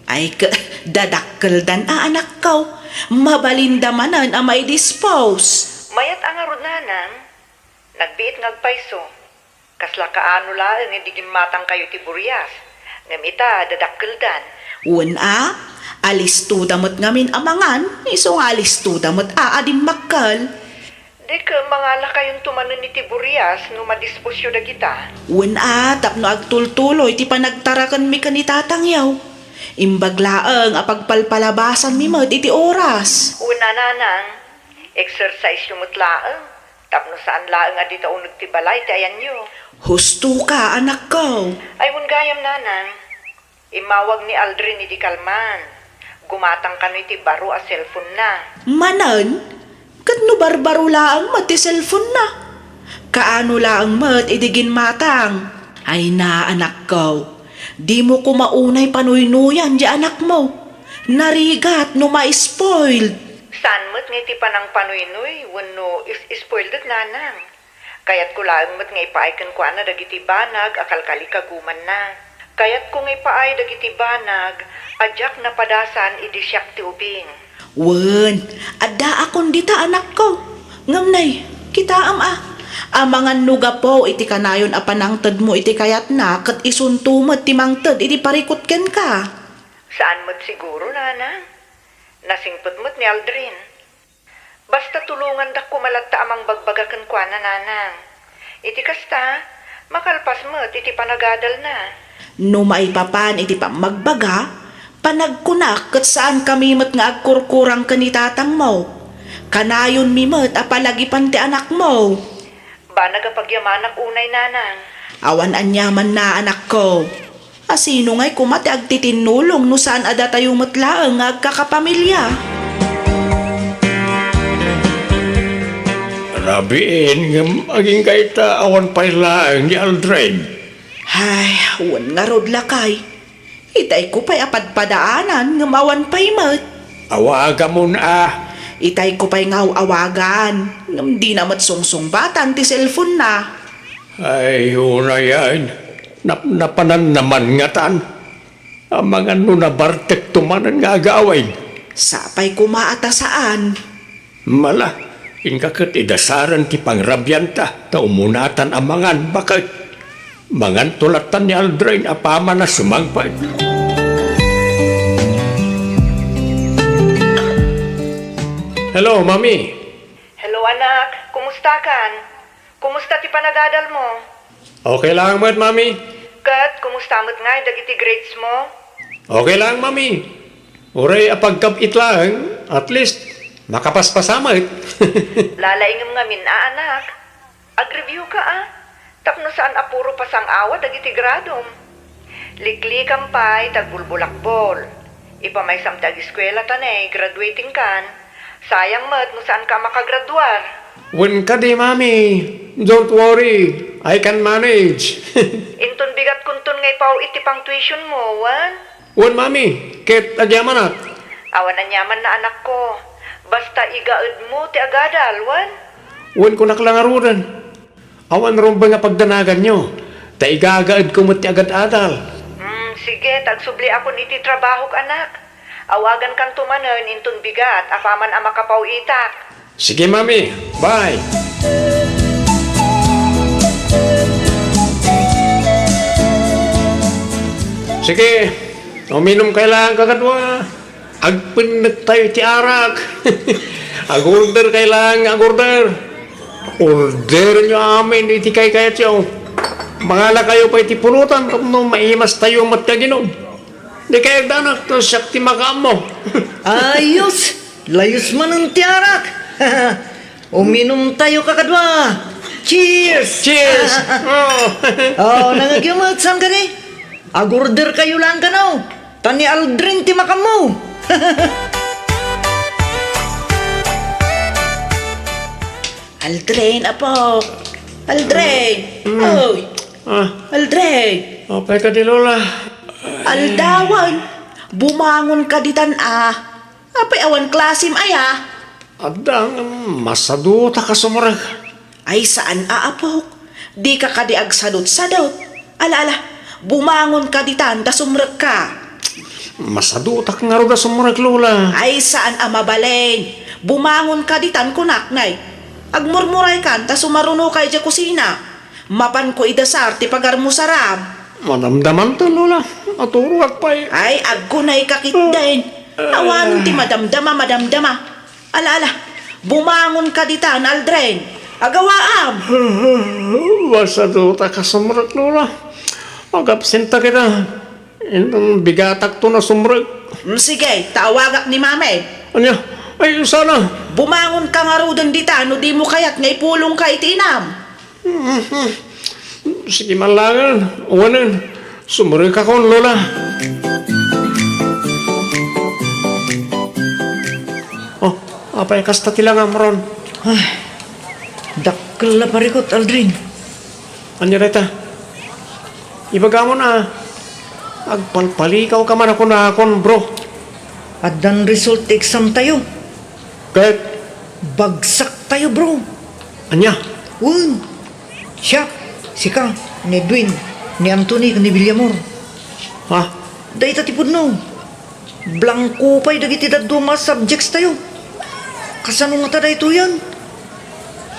Ay, ke-, dadakkeldan a, anakko. Mabalinda manen a maidispose. Mayat a ngarud, nanang. Nagbiit nga agpayso. Kasla kaano laeng idi gimmatangkayo iti burias, ngem ita, dadakkeldan. Wen a, alistoda met ngamin a mangan, isu nga alistoda met a, a dimmakkel. Dika mangalakayonto manen iti burias no madisposyo dagita. Wen a, tapno agtultuloy ti panagtarakenmi ken ni tatangyo. Imbag laeng a pagpalpalabasanmi met iti oras. Wen a, nanang, exerciseyo met laeng. Tapno saan laeng a dita uneg ti balay ti ayanyo. Husto ka, anakko. Ay, wen gayam, nanang. Immawag ni Aldrin idi kalman. Gumatang kano iti baro a cellphone-na. Manen? Ket no barbaro laeng met ti cellphone-na? Kaano laeng met idi ginmatang? Ay na, anakko. Dimo koma unay panuynoyan diay anakmo. Narigat no ma-spoiled. Saan met nga iti panangpanuynoy wenno is-spoiledek, nanang. Kayatko laeng met nga ipaay kenkuana dagiti banag a kalkalikagumanna. Kayatko nga ipaay dagiti banag a diak napadasan idi siak ti ubing. Wen, addaakon dita, anakko. Ngem nay, kitaem a, amangan no gapu iti kanayon a panangtedmo iti kayatna ket isunto met ti mangted iti parikut kenka. Saan met siguro, nanang. Nasingpet met ni Aldrin. Basta tulongandak koma latta a mangbagbaga kenkuana, nanang. Iti kasta, makalpas met iti panagadalna. No maipapan iti pammagbaga, panagkunak ket saankami met nga agkurkurang ken ni tatangmo. Kanayonmi met a palagipan ti anakmo. Banag a pagyamanak unay, nanang. Awan aniamanna, anakko. A sino ngay koma ti agtitinnulong no saan a datayo met laeng nga agkakapamilya? Rabiin, ngem agingga ita awan pay laeng ni Aldrin. Ay, wen ngarud lakay. Itayko pay a padpadaanan ngem awan pay met. Awagamon a. Itayko pay nga aw-awagan ngem dina met sungsungbatan ti cellphone-na. Ay, unayen. Napnapananna man ngatan. Amangan no nabartekto manen nga agawid. Sapay koma a ta saan. Mala, inka ket idasaren ti pangrabianta ta umunatan a mangan baket. Manganto lattan ni Aldrin a paman a sumangpet. Hello, Mami. Hello, anak. Kumustakan? Kumusta ti panagadal mo? Okay lang met, Mami. Ket kumusta met ngay dagiti grades mo? Okay lang, Mami. Uray a pagkab-it laeng, at least, makapaspasa met. Lalaingem ngamin a, anak. Ag-review ka, a. Tapno saan a puro pasang-awa dagiti gradom. Liklikam pay ti agbulbulakbol. Ipamaysam ti ageskuela ta ne, graduating kan. Sayang met no saan ka makagraduar. Wen kadi, Mami. Don't worry. I can manage. Inton bigat kunton nga ipaw-it ti pang-tuition mo, wen? Wen, Mami. Ket agyamanak. Awan aniamanna, anakko. Basta igaedmo ti agadal, wen? Wen, kunak la ngaruden. Awan rumbeng a pagdanaganyo, ta igagaedko met ti agad-adal. Hmm, sige, ta agsubliakon iti trabahok, anak. Awagankanto manen inton bigat apaman a makapaw-itak. Sige, Mami. Bye. Sige, uminum kay laeng, kakadua. Agpennektayo iti arak. Agorder kay laeng nga agorder. Orderenyo amin iti kaykayatyo. Mangalakayo pay iti pulutan tapno maimastayo met ti aginom. Di kay agdanak, ta siak ti makaammo. Ayos! Layus manen ti arak! Uminumtayo, kakadua! Cheers! Cheers! Oh. Oh, nangagyo met, saan kadi? Agorder kayo lang kano. Ta ni Aldrin ti makammo. Aldrin, apo. Aldrin. Mm. Oy. Ah. Aldrin. Apay kadi, Lola? Aldawan. Bumangon ka ditan, a. Apay awan klasim aya? Adda, masadutak a sumrek. Ay, saan a, apok? Dika kadi agsadutsadut? Ala, ala, bumangon ka ditan ta sumrekka. Masadutak ngarud a sumrek, Lola. Ay, saan a mabalin. Bumangon ka ditan, kunak, nay. Agmurmuray kan ta sumaruno ka idiay kusina. Mapanko idasar ti pagarmusaram. Madamdamanto, Lola. Aturogak pay. Ay, agkunay ka ketdin. Awanon ti madamdama, madamdama. Ala, ala. Bumangon ka ditan, Aldrin. Agawaam. Masadutak a sumrek, Lola. Agabsenta kita. Inton bigatakton a sumrek. Mm, sige, ta awagak ni Mami. Ania? Ay, sana. Bumangon ka ngaruden dita no dimo kayat nga ipulong ka iti inam. Mhm. Sige man laengen, awanen. Sumrekakon, Lola. Oh, apay kasta ti langam, Ron? Ay, dakkel a parikut, Aldrin. Ania dayta? Ibagamon a agpalpalikawka man a kunakon, bro. Addan result ti examtayo. Ket? Bagsaktayo, bro. Ania? Wen. Siak, sika, ni Edwin, ni Anthony, ken ni Villamor. Ha? Dayta ti pudno. Blangko pay dagiti dadduma a subjects tayo. Kasano ngata daytoyen?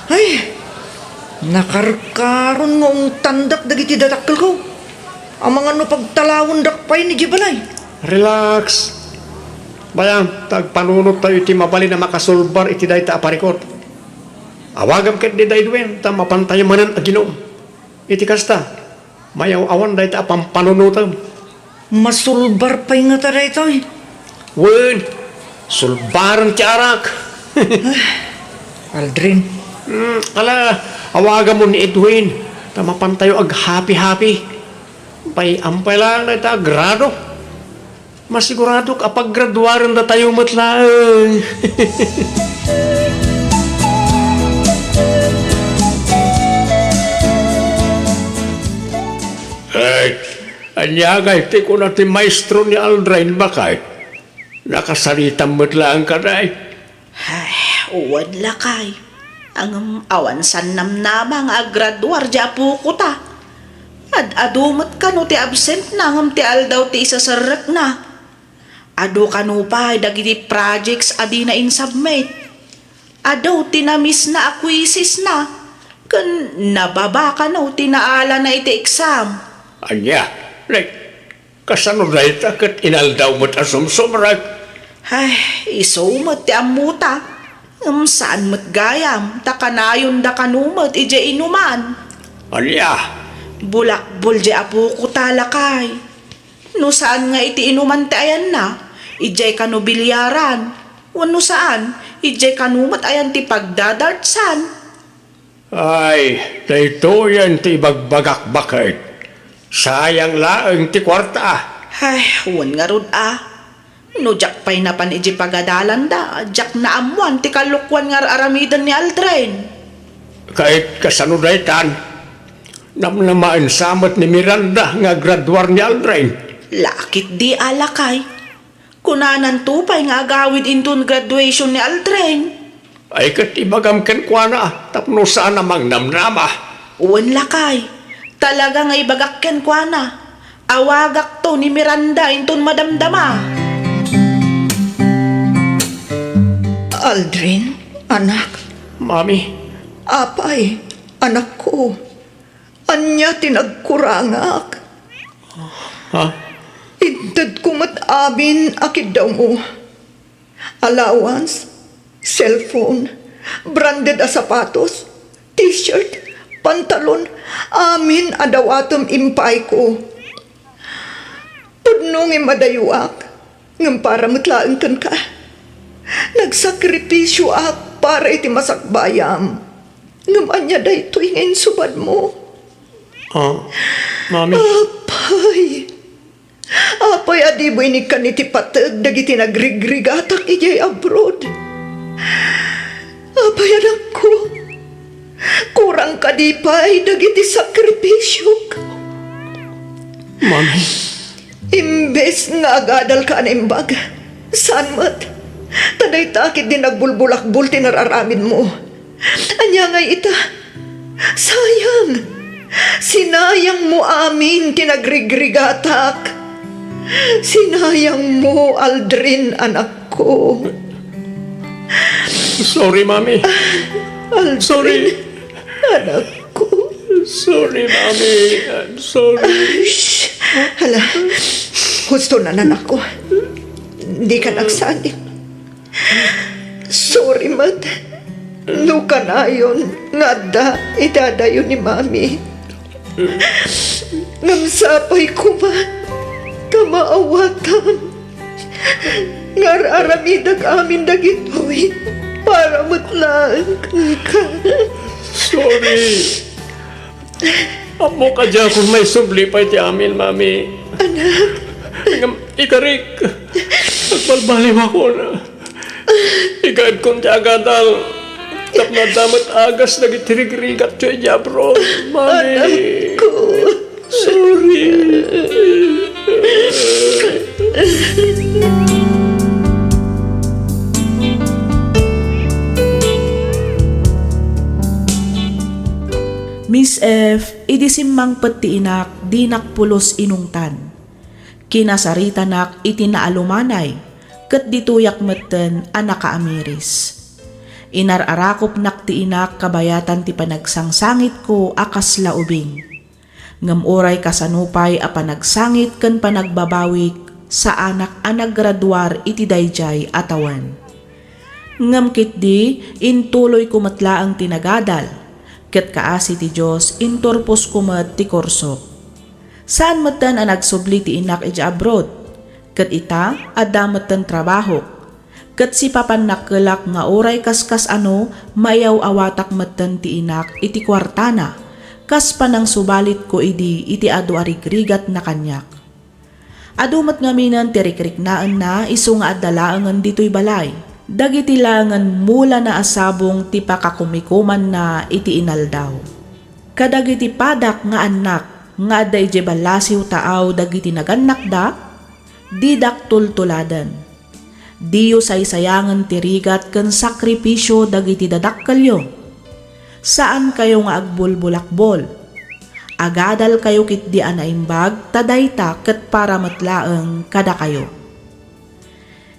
Ay, nakarkaron nga ungtandak dagiti dadakkelko. Amangan no pagtalawendak pay idiay balay. Relax. Bayan, ta agpanunot tayo iti mabalin a makasulbar iti dayta a parikut. Awagam ketdi da Edwin, ta mapantayo manen aginom. Iti kasta, mayaw-awan dayta a pampanunotem. Masulbar pay ngata daytoy? Wen, sulbaren ti arak. Aldrin. Hmm, ala, Awagamon ni Edwin, ta mapantayo aghappy-happy. Pay, ampay laeng dayta a grado. Masiguradok a paggraduarendatayo met laeng. Eh, ania ngay ti kuna ti maestro ni Aldrin, baket? Nakasaritam met laeng kadi? Ay, wen, lakay. Ngem awan saan namnama nga agraduar di apokota. Ad-adu met kano ti absentna ngem ti aldaw ti iseserrekna. Adu kano pay dagiti projects a dina insubmit. Adu ti namisna a quizesna, ken nababa kano ti naalana iti exam. Ania? Like, Kasano dayta ket inaldaw met a sumsumrek? Ay, isu met ti ammota. Ngem saan met gayam, ta kanayonda kano met idiay inuman. Ania? Bulakbol diay apokota, lakay. No saan nga iti inuman ti ayanna, idiay kano bilyaran. Wenno saan, idiay kano met ayan ti pagdadartsan. Ay, daytoyen ti ibagbagak, baket. Sayang laeng ti kuarta. Ay, wen ngarud a. No diak pay napan idiay pagadalanda, diak naammoan ti kalokuan nga ar-aramiden ni Aldrin. Ket kasano daytan? Namnamaen sa met ni Miranda nga agraduar ni Aldrin. La ketdi a, lakay. Kunananto pay nga agawid inton graduation ni Aldrin. Ay, ket ibagam kenkuana tapno saan a mangnamnama. Wen, lakay, talaga nga ibagak kenkuana. Awagakto ni Miranda inton madamdama. Aldrin, anak. Mami. Apay, anakko. Ania ti nagkurangak? Ha? Intedko met amin a kiddawmo. Allowance, cellphone, branded a sapatos, t-shirt, pantalon, amin a dawatem impaayko. Pudno nga immadayuak, ngem para met laeng kenka. Nagsakripisioak para iti masakbayam. Ngem ania daytoy nga insubadmo? Ah, Mami. Apay! Apay a di mo inikkan iti pateg dagiti nagrigrigatak idiay abroad? Apay, anakko, kurang kadi pay dagiti sakripisiok? Mami. Imbes nga agadalka a naimbag, saan met. Ta dayta ketdi nagbulbulakbol ti nararamidmo. Ania ngay ita? Sayang! Sinayangmo amin ti nagrigrigatak. Sinayangmo, Aldrin, anakko. Sorry, Mami. Aldrin, sorry, anakko. Sorry, Mami. I'm sorry. Ay, shh. Hala, husto na, anakko. Dika nagsadik. Sorry met no kanayon nga adda iti adayo ni Mami. Ngem sapay koma ta maawatan nga ar-aramidek amin dagitoy para met laeng kenka. Sorry. Ammok a diakon maisubli pay ti amin, Mami. Anak. Ngem ikarik, agbalbaliwakon. Ikaedkon ti agadal tapno adda met agas dagiti rigrigatyo idiay abroad, Mami. Anakko. Sorry. Miss F, idi simmangpet ti inak, dinak pulos inungtan. Kinasaritanak iti naalumanay, ket ditoyak metten a nakaamiris. Inar-arakopnak ti inak kabayatan ti panagsangsangitko a kasla ubing. Ngem uray kasano pay a panagsangit ken panagbabawik, saanak a nagraduar iti daydiay a tawen. Ngem ketdi, intuloyko met laeng ti nagadal, ket kaasi ti Dios, inturposko met ti kursok. Saan metten a nagsubli ti inak idiay abroad, ket ita, adda metten trabahok. Ket sipapannakkelak nga uray kaskas-ano, maiyaw-awatak metten ti inak iti kuartana, kas panangsubalitko idi iti adu a rigrigatna kaniak. Adu met ngaminen ti rikriknaenna isu nga adda laengen ditoy balay. Dagiti laengen mulana a sabong ti pakakumikumanna iti inaldaw. Kadagiti padak nga annak nga adda idiay ballasiw taaw dagiti nagannakda, didak tultuladen. Diyo saysayangen ti rigat ken sakripisio dagiti dadakkelyo. Saankayo nga agbulbulakbol. Agadalkayo ketdi a naimbag ta dayta ket para met laeng kadakayo.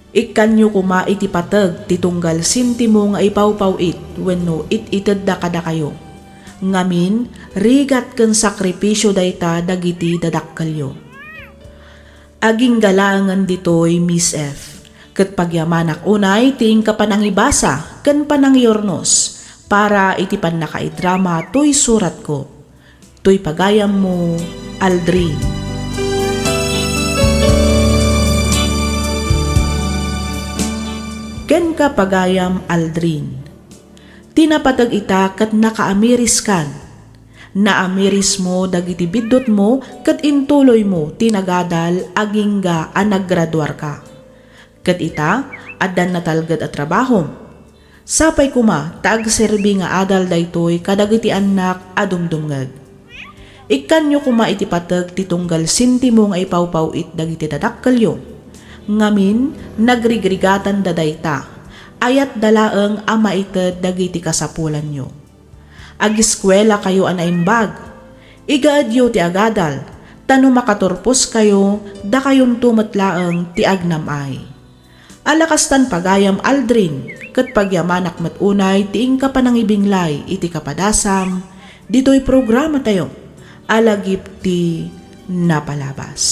Ikkanyo koma iti pateg ti tunggal sentimo nga ipawpaw-it wenno it-itedda kadakayo. Ngamin, rigat ken sakripisio dayta dagiti dadakkelyo. Agingga laengen ditoy, Miss F, ket pagyamanak unay ti inka panangibasa ken panangiurnos para iti pannakaidrama toy suratko. Toy pagayammo, Aldrin. Kenka, pagayam Aldrin. Ti napateg ita ket nakaamiriskan. Naamirismo dagiti biddutmo ket intuloymo ti nagadal agingga a naggraduarka. Ket ita, addan natalged a trabahom. Sapay koma ta agserbi nga adal daytoy kadagiti annak a dumdumngeg. Ikkanyo koma iti pateg ti tunggal sentimo nga ipawpaw-it dagiti dadakkelyo. Ngamin, nagrigrigatanda dayta. Ayatda laeng a maited dagiti kasapulanyo. Agiskuelakayo a naimbag. Igaedyo ti agadal, ta no makaturposkayo, dakayonto met laeng ti agnam-ay. Ala kastan, pagayam Aldrin, ket pagyamanak met unay ti inka panangibinglay iti kapadasam ditoy programatayo a lagip ti Napalabas.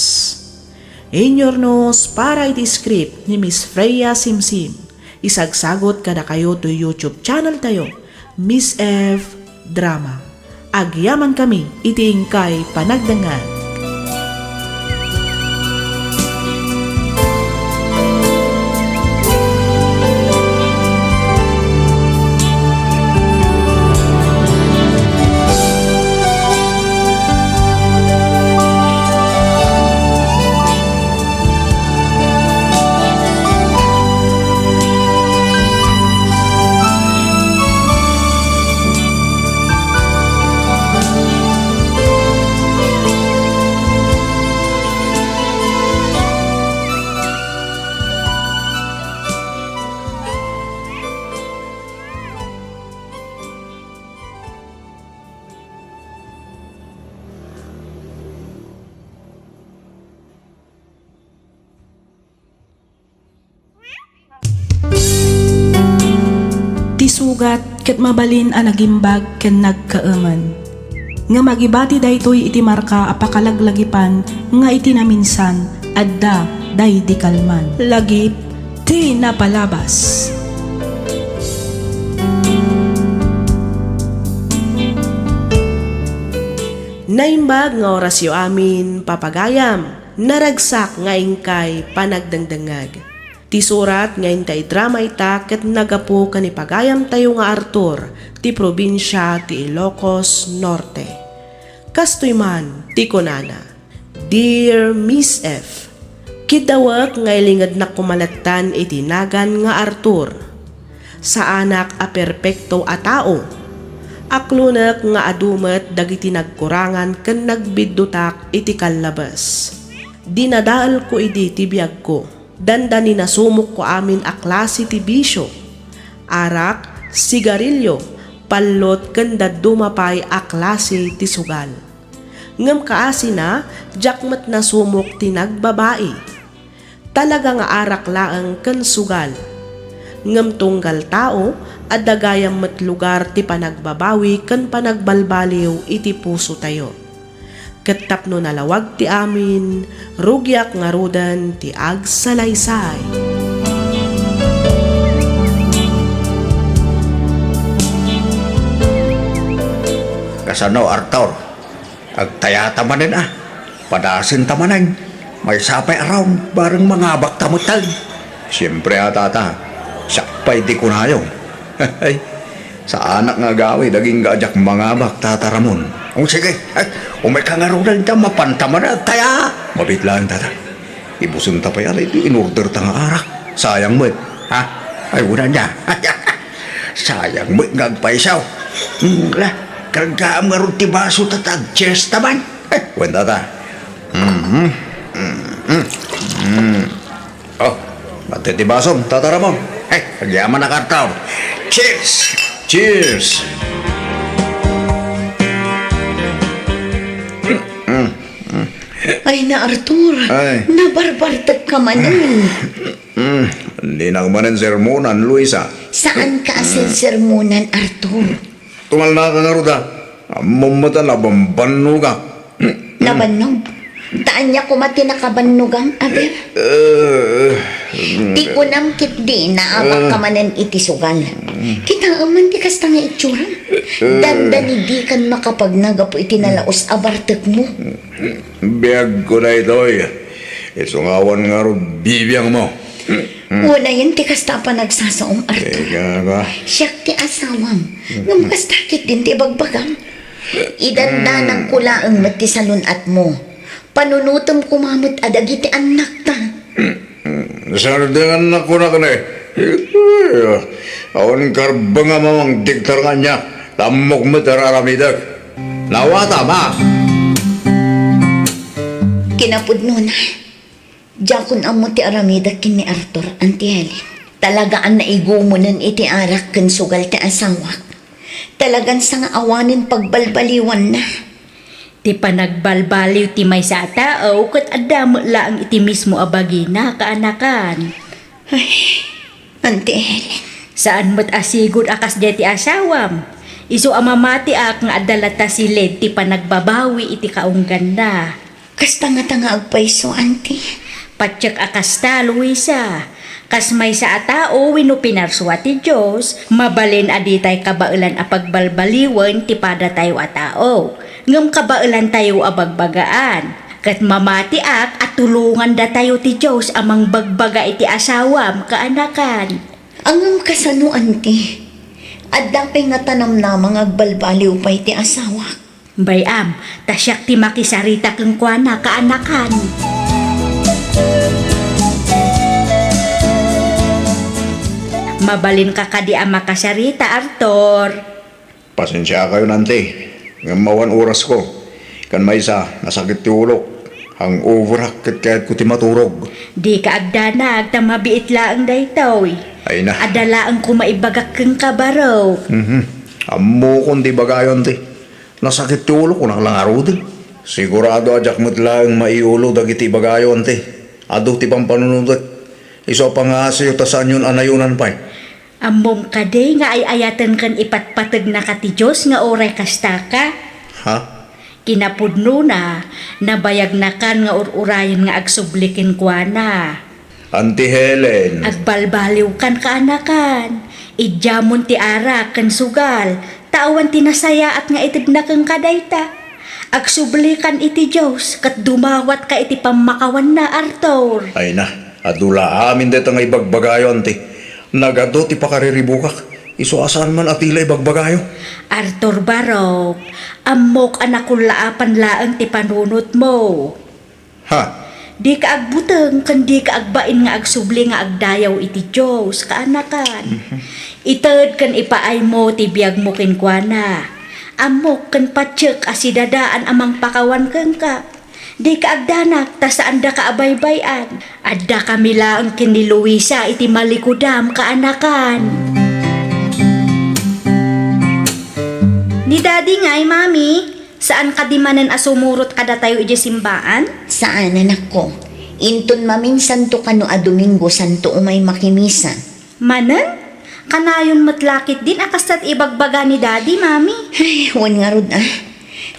Inyurnos para iti script ni Miss Freya Simsim. Isagsagot kadakayo toy YouTube channel tayo, Miss F Drama. Agyamankami iti inkay panagdengngeg. Ti sugat ket mabalin a nagimbag ken nagkaemen. Ngem agibati daytoy iti marka a pakalaglagipan nga iti naminsan, adda daydi kalman. Lagip ti Napalabas. Naimbag nga orasyo amin, papagayam. Naragsak nga inkay panagdengdengngeg. Ti surat nga inka idrama ita ket naggapu ken ni pagayamtayo nga Arthur ti probinsia ti Ilocos Norte. Kastoy man ti kunana, Dear Miss F, kiddawek nga ilingednak koma latta iti nagan nga Arthur. Saanak a perpekto a tao. Aklonek nga adu met dagiti nagkurangan ken nagbiddutak iti kallabes. Dinadaelko idi ti biagko. Dandani nasumokko amin a klase ti bisio. Arak, sigarilio, pallot ken dadduma pay a klase ti sugal. Ngem kaasina, diak met nasumok ti nagbabai. Talaga nga arak laeng ken sugal. Ngem tunggal tao, adda gayam met lugar ti panagbabawi ken panagbalbaliw iti pusotayo. Ket tapno nalawag ti amin, rugiak ngaruden ti agsalaysay. Kasano, Arthur? Agtayata manen a. Padasinta manen. Maysa pay a round, bareng mangabakta metten. Siempre a, tata. Siak pay ti kunayo. Ay, saanak nga agawid, agingga a diak mangabak, Tata Ramon. O, sige, ay, umayka ngaruden ta mapanta man, taya. Mabiit laeng, Tata. Ibusenta pay a daytoy inorderta nga arak. Sayang met, ha? Ay, wala na. Sayang met nga agpayso. Hmm, la, kargaam ngarud ti baso, Tata, cheers ta man. Ay, wen, Tata. Mhm. Mhm. Mhm. Oh, mati ti basom, Tata Ramon. Ay, agyaman a kartaw. Cheers! Cheers! Ay, na, Arthur. Ay. Nabarbartek ka manen. Mm, dinak manen sermonan, Luisa. Saan ka a sermonan, Arthur? Tumalna ka ngarud a. Ammom met a nabambannogak. Nabannog? Ta ania koma ti nakabannogam, aber? Eh, Ti kunam ketdi, naabak ka manen iti sugal. Kitaem man ti kasta nga itsuram. Dandani dikan makapagnagapu iti nalaus a bartekmo. Biagko daytoy. Isu nga awan ngarud bibiangmo. Unayen ti kasta a panagsasaom, Arthur. Ika ka. Siak ti asawam. Ngem kasta ketdin ti ibagbagam. Idandanagko laeng met ti salun-atmo. Panunotem koma met a dagiti annakta. Sardengannakko na kani. Awan karbengam a mangdiktar kaniak. Tammok met a aramidek. Nawata, ma! Kinapudnona, diakon ammo ti aramidek ken ni Arthur, Auntie Helen. Talaga a naigumenen iti arak ken sugal ti asawak. Talagan sanga awanen pagbalbaliwanna. Ti panagbalbaliw ti maysa a tao ket adda met laeng iti mismo a bagina, kaanakan. Ay, Auntie Helen. Saan met a sigud a kasdiay ti asawam. Isu a mamatiak nga adda latta siled ti panagbabawi iti kaungganna. Kasta ngata nga agpayso, Auntie? Patiek a kasta, Luisa. Kas maysa a tao wenno pinarsua ti Dios, mabalin a ditay kabaelan a pagbalbaliwen ti padatayo a tao, ngem kabaelantayo a bagbagaan. Ket mamatiak a tulongandatayo ti Dios a mangbagbaga iti asawam, kaanakan. Ngem kasano, Auntie? Adda pay ngata namnama nga agbalbaliw pay ti asawak? Bay-am, ta siak ti makisarita kenkuana, kaanakan. Mabalinka kadi a makasarita, Arthur? Pasensiakayon, Auntie, ngem awan orasko. Ken maysa, nasakit ti ulok. Hangoverak ket kayatko ti maturog. Dika agdanag, ta mabiit laeng daytoy. Ay na. Adda laeng koma ibagak kenka, barok. Mhm. Ammokon ti ibagayo, Auntie. Nasakit ti ulok, kunak la ngaruden. Sigurado a diak met laeng maiulo dagiti ibagayo, Auntie. Adu ti pampanunotek. Isu a pangngaasayo ta saanyon a nayonan pay. Ammom kadi nga ay-ayaten ken ipatpategnaka ti Dios nga uray kastaka? Ha? Kinapudnona, nabayagnakan nga ur-urayen nga agsubli kenkuana. Auntie Helen. Agbalbaliwkan, kaanakan. Idiamon ti arak ken sugal, ta awan ti nasayaat nga itedna kenka dayta. Agsublikan iti Dios, ket dumawatka iti pammakawanna, Arthur. Ay na, adu la amin dayta nga ibagbagayo, Auntie. Nagadu ti pakariribukak. Isu a saan man a ti la ibagbagayo. Arthur Barok, ammok a nakullaapan laeng ti panunotmo. Ha? Dika agbuteng ken dika agbain nga agsubli nga agdayaw iti Dios, kaanakan. Mhm. Ited ken ipaaymo ti biagmo kenkuana. Ammok ken patiek a sidadaan a mangpakawan kenka. Dika agdanag ta saandaka a baybay-an. Addakami laeng ken ni Luisa iti malikudam, kaanakan. Ni Daddy ngay, Mami? Saan kadi manen a sumurot kadatayo idiay simbaan? Saan, anakko. Inton maminsanto kano a Domingo, saanto umay makimisa. Manen? Kanayon met la ketdin a kasta ti ibagbaga ni Daddy, Mami. Ay, wen ngarud a.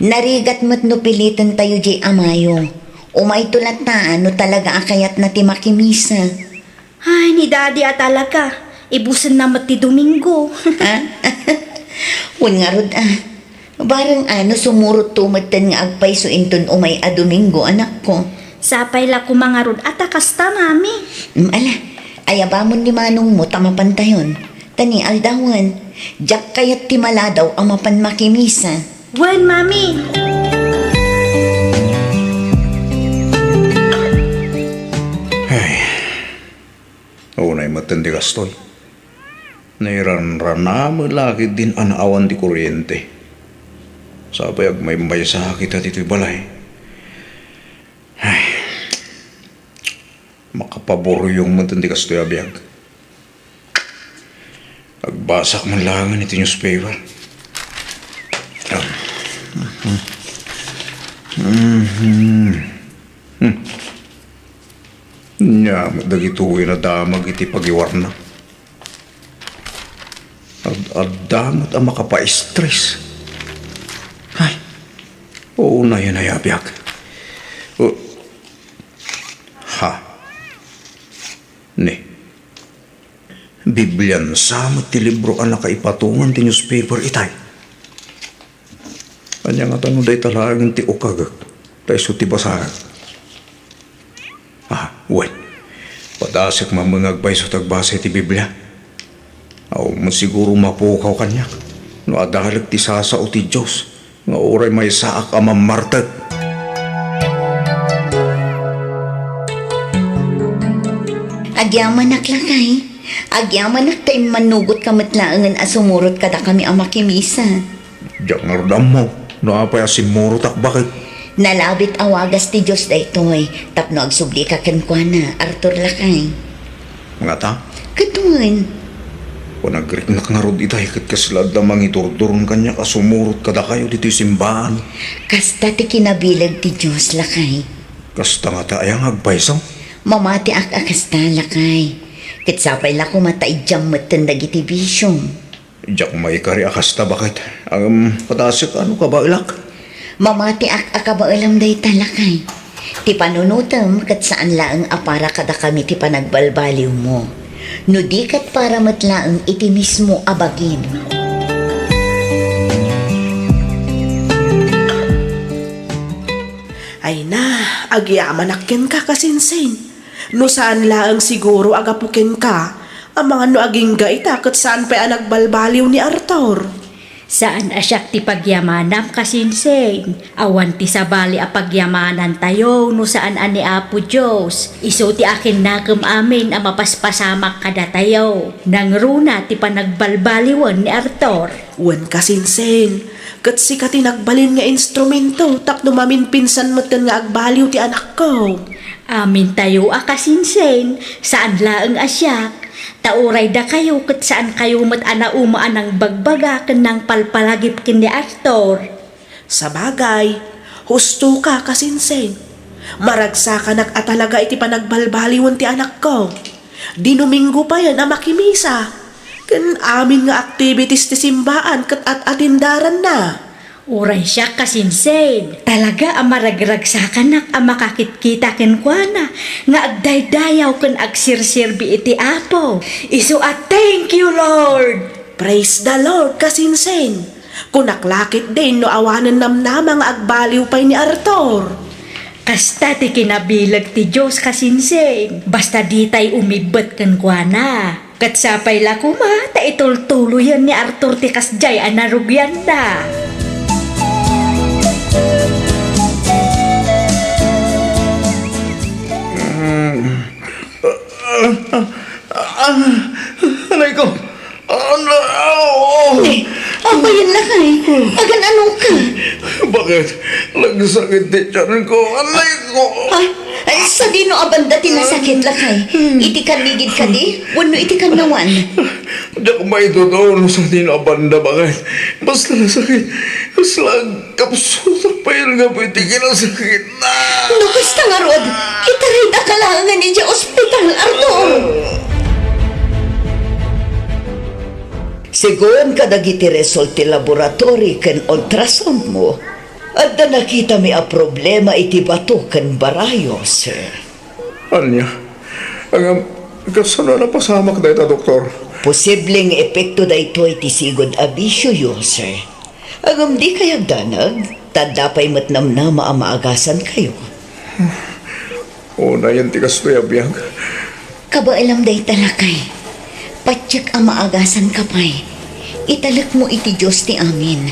Narigat met no pilitentayo diay a Mayo. Umayto latta no talaga a kayatna ti makimisa. Ay, ni Daddy a talaga. Ibusenna met ti Domingo. Ha? Wen ngarud a. Bareng a no sumurotto metten nga agpayso inton umay a Domingo, anakko. Sapay la koma ngarud a ta kasta, Mami. Mm, ala, Ayabamon ni manongmo ta mapantayon. Ta ni aldawen, diak kayat ti maladaw a mapan makimisa. Wen, Mami! Ay, unay met ti kastoy. Nairanrana met la ketdin a naawan ti kuryente. Sapay agmaymaysaak ita ditoy balay. Ay, makapaburyong met ti kastoy a biag. Agbasak man laengen iti newspaper. Ah. Mhm. Hmm. Ania met dagitoy a nadamag iti pagiwarna. Ad-adda met a makapaistres. Ay, unayen a biag. Uh, ha. Ni. Biblian sa met ti libro a nakaipatongan ti newspaper itay. Ania ngata no dayta laeng ti ukagek, ta isu ti basaek? Ah, wen. Padasek mameng agpayso ti agbasa iti Biblia. Awan met siguro mapukaw kaniak no adalek ti sasao ti Dios nga uray maysaak a mammartek. Agyamanak, lakay. Agyamanak ta immannugotka met laengen a sumurot kadakami a makimisa. Diak ngarud ammo no apay a simmurotak, baket. Nalabit a wagas ti Dios daytoy tapno agsublika kenkuana, Arthur, lakay. Ngata? Ket wen. Panagriknak ngarud itay ket kasla adda mangiturdurong kaniak a sumurot kadakayo ditoy simbaan. Kasta ti kinabileg ti Dios, lakay. Kasta ngata aya nga agpayso? Mamatiak a kasta, lakay. Ket sapay la koma ta idiam metten dagiti bisiom. Diak maikari a kasta, baket. Ngem padasek a no kabaelak. Mamatiak a kabaelam dayta, lakay. Ti panunotem ket saan laeng a para kadakami ti panagbalbaliwmo, no di ket para met laeng iti mismo a bagim. Ay na, agyamanak kenka, kasinsin. No saan laeng siguro a gapu kenka, amangan no agingga ita ket saan pay a nagbalbaliw ni Arthur. Saan a siak ti pagyamanam, kasinsin. Awan ti sabali a pagyamanantayo no saan a ni Apo Dios. Isu ti akinnakem amin a mapaspasamak kadatayo. Nangruna ti panagbalbaliwen ni Arthur. Wen, kasinsin, ket sika ti nagbalin nga instrumento tapno maminpinsan metten nga agbaliw ti anakko. Amintayo a kasinsin, saan laeng a siak, ta uray dakayo ket saankayo met a nauma a nangbagbaga ken nangpalpalagip ken ni Arthur. Sabagay, husto ka, kasinsin. Maragsakanak a talaga iti panagbalbaliwen ti anakko. Dinominggo payen a makimisa. Ken amin nga activities ti simbaan ket at-atendaranna. Uray siak, kasinsin, talaga a maragragsakanak a makakitkita kenkuana nga agdaydayaw ken agserserbi iti Apo. Isu a thank you, Lord! Praise the Lord, kasinsin! Kunak la ketdin no awanen namnama nga agbaliw pay ni Arthur. Kasta ti kinabileg ti Dios, kasinsin, basta ditay umibbet kenkuana. Ket sapay la koma ta itultuloyen ni Arthur ti kasdiay a narugianna. Ah, anay ko! Ano? Aw! Eh, apayen, lakay. Agan-ano ka? Baket? Nagsakit ti tiyan ko. Anay ko! Ah, ay, sadino a banda ti nasakit, lakay? Iti kannigid kadi? Wenno iti kannawan? Diak maitotoo no sadino a banda, baket. Basta nasakit. Basta Kapsutak pay nga iti kinasakitna. No kasta ngarud, itarida ka laengen idiay ospital, Arthur. Segun kadagiti result ti laboratory ken ultrasound mo, adda nakitami a problema iti bato ken barayo, sir. Ania? Ngem, kasano a napasamak dayta, doktor? Posible nga epekto daytoy ti sigud a bisyoyo, sir. Ngem dikay agdanag, ta adda pay met namnama a maagasankayo. Unayen ti kastoy a biag. Kabaelam dayta, lakay. Patiek a maagasanka pay. Italekmo iti Dios ti amin.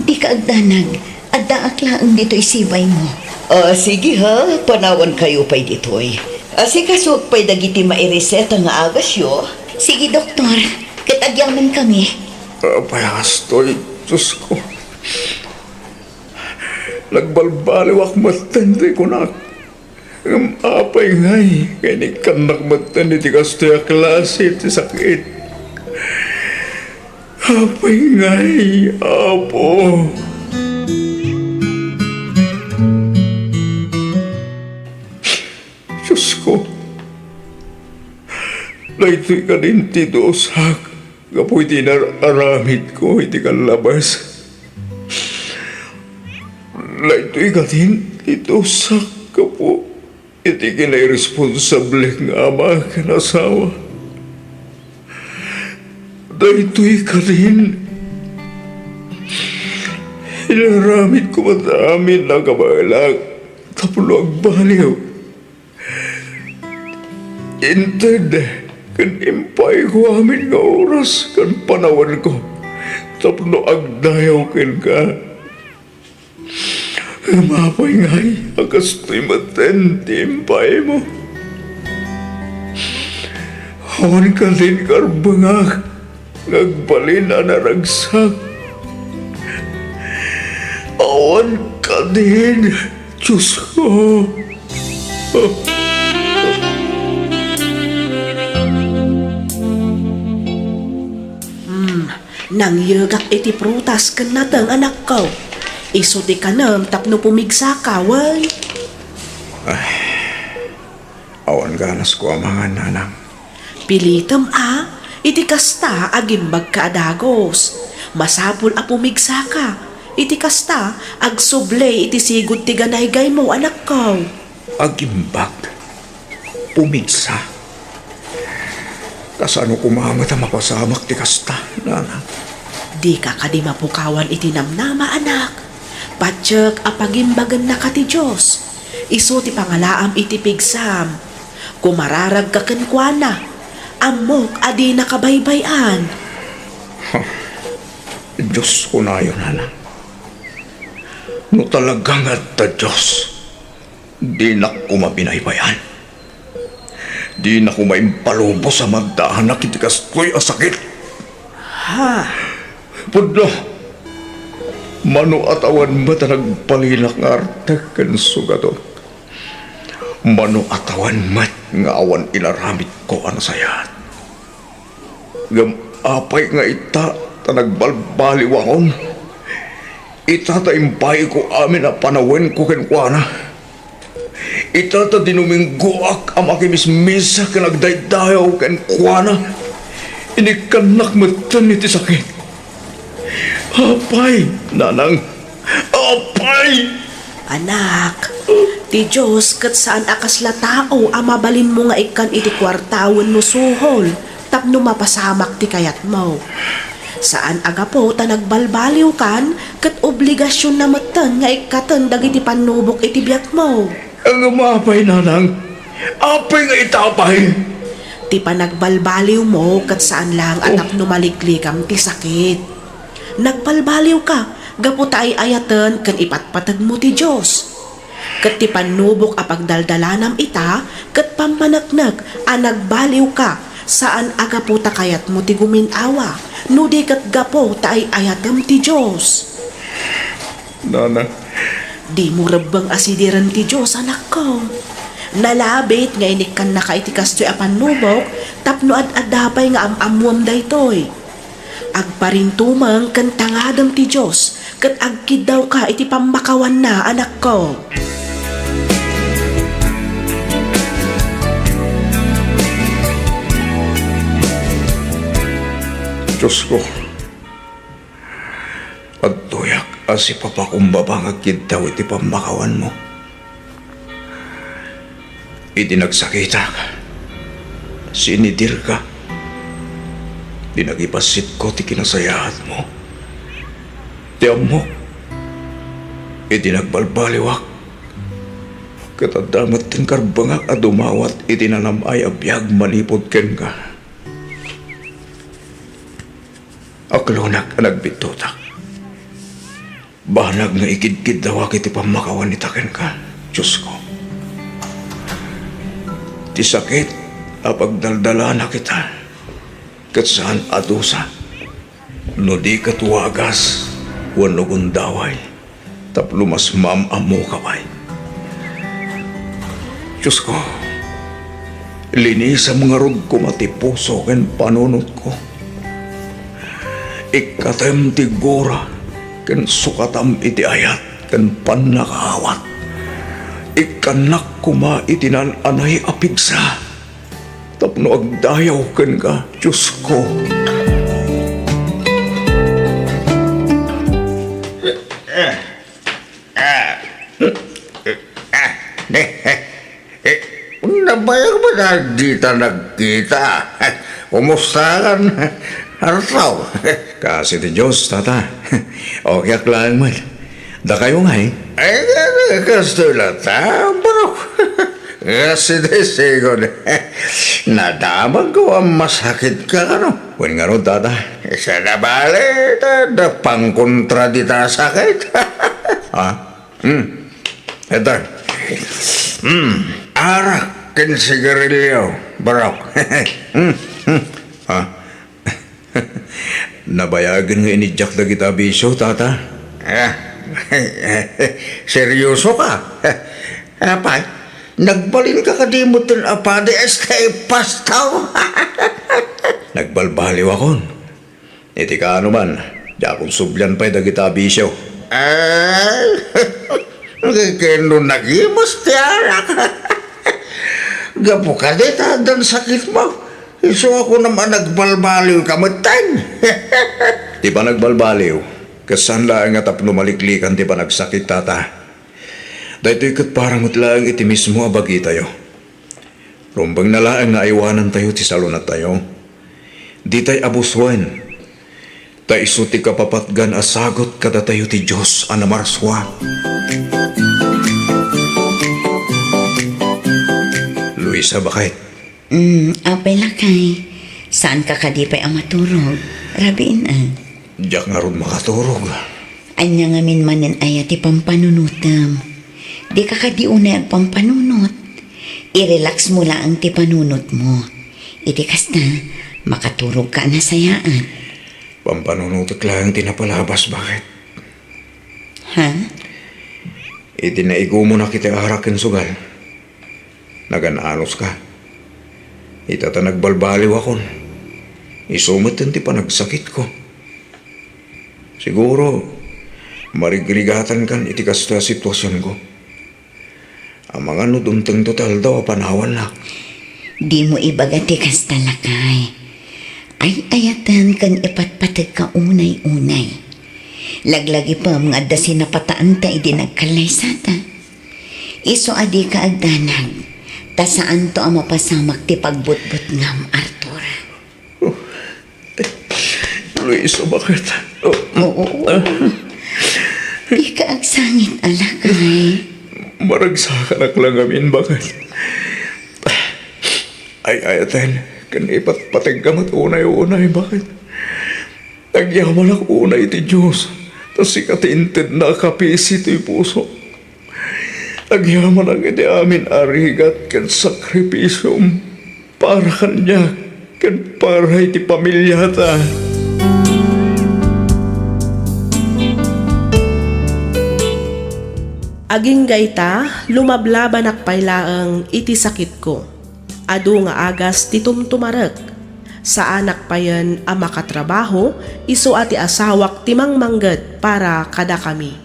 Dika agdanag, addaak laeng ditoy sibaymo. Ah, sige ha, panawankayo pay ditoy. Asikasuek pay dagiti maireseta nga agasyo. Sige, doktor, ket agyamankami. Apay, kastoy, Diosko. Nagbalbaliwak metten ti kunak. Ngem apay ngay, nga inikkannak metten iti kastoy a klase ti sakit. Apay ngay, Apo. Diosko, daytoy kadin ti dusak gapu iti inar-aramidko iti kallabas. Daytoy kadin ti dusak gapu iti kinairresponsable nga ama ken asawa. Daytoy kadin, inaramidko met amin a kabaelak tapno agbaliw. Inted ken impaayko amin nga oras ken panawenko tapno agdayaw kenka. Ngem apay ngay a kastoy metten ti impaaymo? Awan kadin karbengak nga agbalin a naragsak. Awan kadin, Diosko. Hmm, nangyegak iti prutas ken nateng, anakko. Isu ti kanem tapno pumigsaka, wen? Ay, awan ganasko a mangan, nanang. Pilitem a, iti kasta, agimbagka a dagus. Masapul a pumigsaka. Iti kasta, agsubli iti sigud ti ganaygaymo, anakko. Agimbag? Pumigsa? Kasano koma met a mapasamak ti kasta, nanang? Dika kadi mapukawan iti namnama, anak. Patiek a pagimbagennaka ti Dios. Isu ti pangalaam iti pigsam. Kumararagka kenkuana. Ammok a dinaka baybay-an. Huh. Dios kunayo, nanang. No talaga nga adda Dios, dinak koma binaybay-an. Dinak koma impalubos a maddaanak iti kastoy a sakit. Ha? Pudno, mano a tawen met a nagbalinak nga artek ken sugato. Mano a tawen met nga awan inaramidko a nasayaat. Ngem apay nga ita ta nagbalbaliwakon? Ita ta impaayko amin a panawenko kenkuana. Ita ta dinuminggoak a makimismisa ken agdaydayaw kenkuana. Inikkannak metten iti sakit. Apay, nanang, apay! Anak, ti Dios ket saan a kasla tao a mabalinmo nga ikkan iti kuarta wenno suhol tapno mapasamak ti kayatmo. Saan a gapu ta nagbalbaliwkan ket obligasionna metten nga ikkaten dagiti pannubok iti biagmo. Ngem apay, nanang? Apay nga ita pay? Ti panagbalbaliwmo ket saan laeng a tapno maliklikam ti sakit. Nagbalbaliwka gapu ta ay-ayaten ken ipatpategmo ti Dios. Ket ti pannubok a pagdaldalanam ita ket pammaneknek a nagbaliwka, saan a gapu ta kayatmo ti gumin-awa, no di ket gapu ta ay-ayatem ti Dios. Nana. Dimo rebbeng a sidiren ti Dios, anakko. Nalabit nga inikkannaka iti kastoy a pannubok tapno ad-adda pay nga am-ammoem daytoy. Agparintumeng ken tangadem ti Dios ket agkiddawka iti pammakawanna, anakko. Diosko, adtoyak a sipapakumbaba nga agkiddaw iti pammakawanmo. Idi nagsakitak, sinidirka. Idi nagipassitko ti kinasayaatmo. Ti ammok, idi nagbalbaliwak, Ket adda met ti inkarbengak a dumawat iti nanam-ay a biag manipud kenka. Aklonak a nagbittotak. Banag nga ikidkiddawak iti pammakawan ita kenka, Diosko. Ti sakit a pagdaldalanak ita, ket saan a dusa no di ket wagas wenno gundaway tapno mas maam-ammoka pay. Diosko, linisam ngarud koma ti puso ken panunotko. Ikkatem ti gura ken sukatam iti ayat ken pannakaawat. Ikkannak koma iti naan-anay a pigsa tapno agdayaw kenka, Diosko. Ah, ah, eh, nabayag ba na dita nagkita? Kumusta kan, Arthur? Kaasi ti Dios, tata. Okay ak laeng met. Dakayo ngay? Ay, kastoy latta, bro. Kaasi ti sigun. Nadamagko a masakit ka, kano? Wen ngarud, tata. Saan a bale, ta, da pangkontra dita sakit. Ah? Hmm. Ita. Hmm. Arak ken sigarilyo, bro. Hmm. Hmm. Ah. Nabayagen nga iniddiak dagita a bisio, tata. Ah. Seryoso ka? Apay, nagbalin ka kadi met a padi a stay pastaw? Nagbalbaliw akon. Iti kaano man, diakon sublian pay dagita a bisio. Ay, ken no nagimas ti arak. Gapu kadi ta addan sakitmo, isu a kunam a nagbalbaliw ka metten. Ti panagbalbaliw, ket saan laeng nga tapno maliklikan ti panagsakit, tata. Daytoy ket para met laeng iti mismo a bagitayo. Rumbengna laeng nga aywanantayo ti salunattayo. Ditay abusuen, ta isu ti kapapatgan a sagut kadatayo ti Dios a namarsua. Luisa, baket. Mm, apay lakay, saan ka kadi pay a maturog? Rabiin, ah. Diak ngarud makaturog. Ania ngamin manen aya ti pampanunotem? Dika kadi unay agpampanunot. I-relax mo laeng ti panunotmo. Iti kasta, makaturogka a nasayaat. Pampanunotek laeng ti napalabas, baket. Ha? Iti naigumonak iti arak ken sugal, nagan-anos ka. Ita ta nagbalbaliw akon. Isu metten ti panagsakitko. Siguro, marigrigatankan iti kasta a situasionko. Amangan no dumtengto ti aldaw a panawannak. Dimo ibaga ti kasta, lakay. Ay-ayaten ken ipatpategka unay-unay. Laglagipem nga adda sinapataanta idi nagkallaysata. Isu a dika agdanag, ta saanto a mapasamak ti pagbutbutngam, Arthur. Luisa, baket? Oo. Dika agsangit a lakay. Maragsakanak la ngamin, baket? Ay-ayaten ken ipatpategka met unay-unay, baket? Agyamanak unay iti Dios, ta sika ti intedna a kapisi toy puso. Agyamanak iti amin a rigat ken sakripisiom para kaniak ken para iti pamiliata. Agingga ita, lumablabanak pay laeng iti sakitko. Adu nga agas ti tumtumarek. Saanak payen a makatrabaho, isu a ti asawak ti mangmangged para kadakami.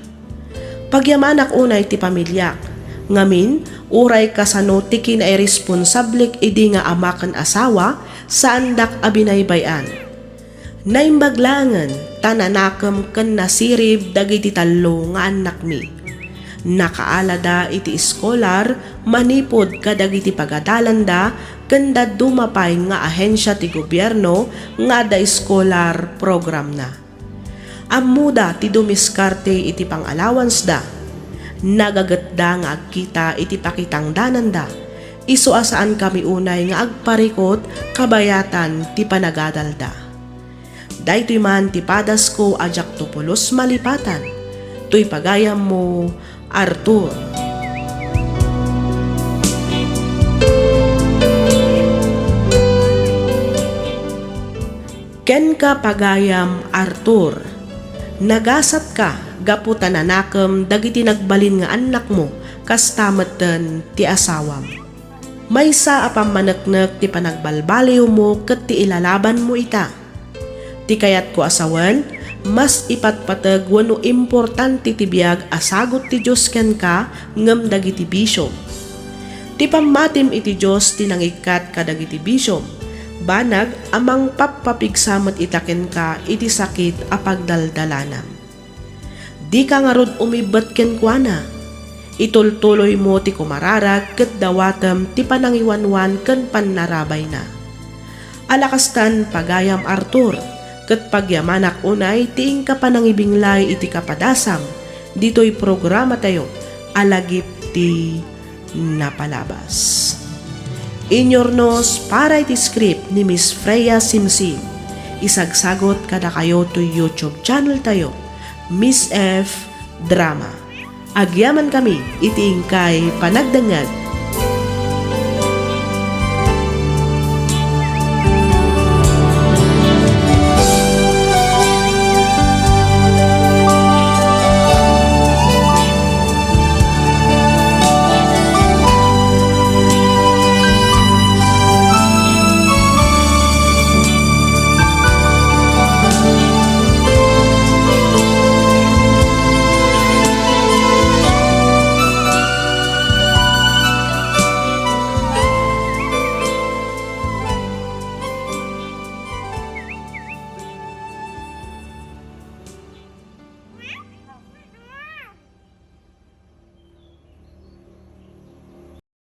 Pagyamanak unay ti pamiliak, ngamin, uray kasano ti kinairesponsablek idi nga ama ken asawa, saandak a binaybay-an. Naimbag laengen ta nanakem ken nasirib dagiti tallo nga annakmi. Nakaalada iti eskolar manipud kadagiti pagadalanda ken dadduma pay nga ahensia ti gobierno nga adda eskolar programna. Ammoda ti dumiskarte iti pang-allowanceda. Nagagetda nga agkita iti pakitangdananda, isu a saankami unay nga agparikut kabayatan ti panagadalda. Daytoy man ti padasko a diakto pulos malipatan. Toy pagayammo, Arthur. Kenka, pagayam Arthur, nagasatka gapu ta nanakem dagiti nagbalin nga annakmo, kasta metten ti asawam. Maysa a pammaneknek ti panagbalbaliwmo ket ti ilalabanmo ita. Ti kayatko a sawen, mas ipatpateg wenno importante ti biag a sagut ti Dios kenka ngem dagiti bisiom. Ti pammatim iti Dios ti nangikkat kadagiti bisiom, banag a mangpappapigsa met ita kenka iti sakit a pagdaldalanam. Dika ngarud umibbet kenkuana. Itultuloymo ti kumararag ket dawatem ti panangiwanwan ken pannarabayna. Ala kastan, pagayam Arthur, ket pagyamanak unay ti inka panangibinglay iti kapadasam ditoy programatayo a Lagip ti Napalabas. Inyurnos para iti script ni Miss Freya Simsim. Isagsagut kadakayo toy YouTube channel tayo, Miss F Drama. Agyamankami iti inkay panagdengngeg.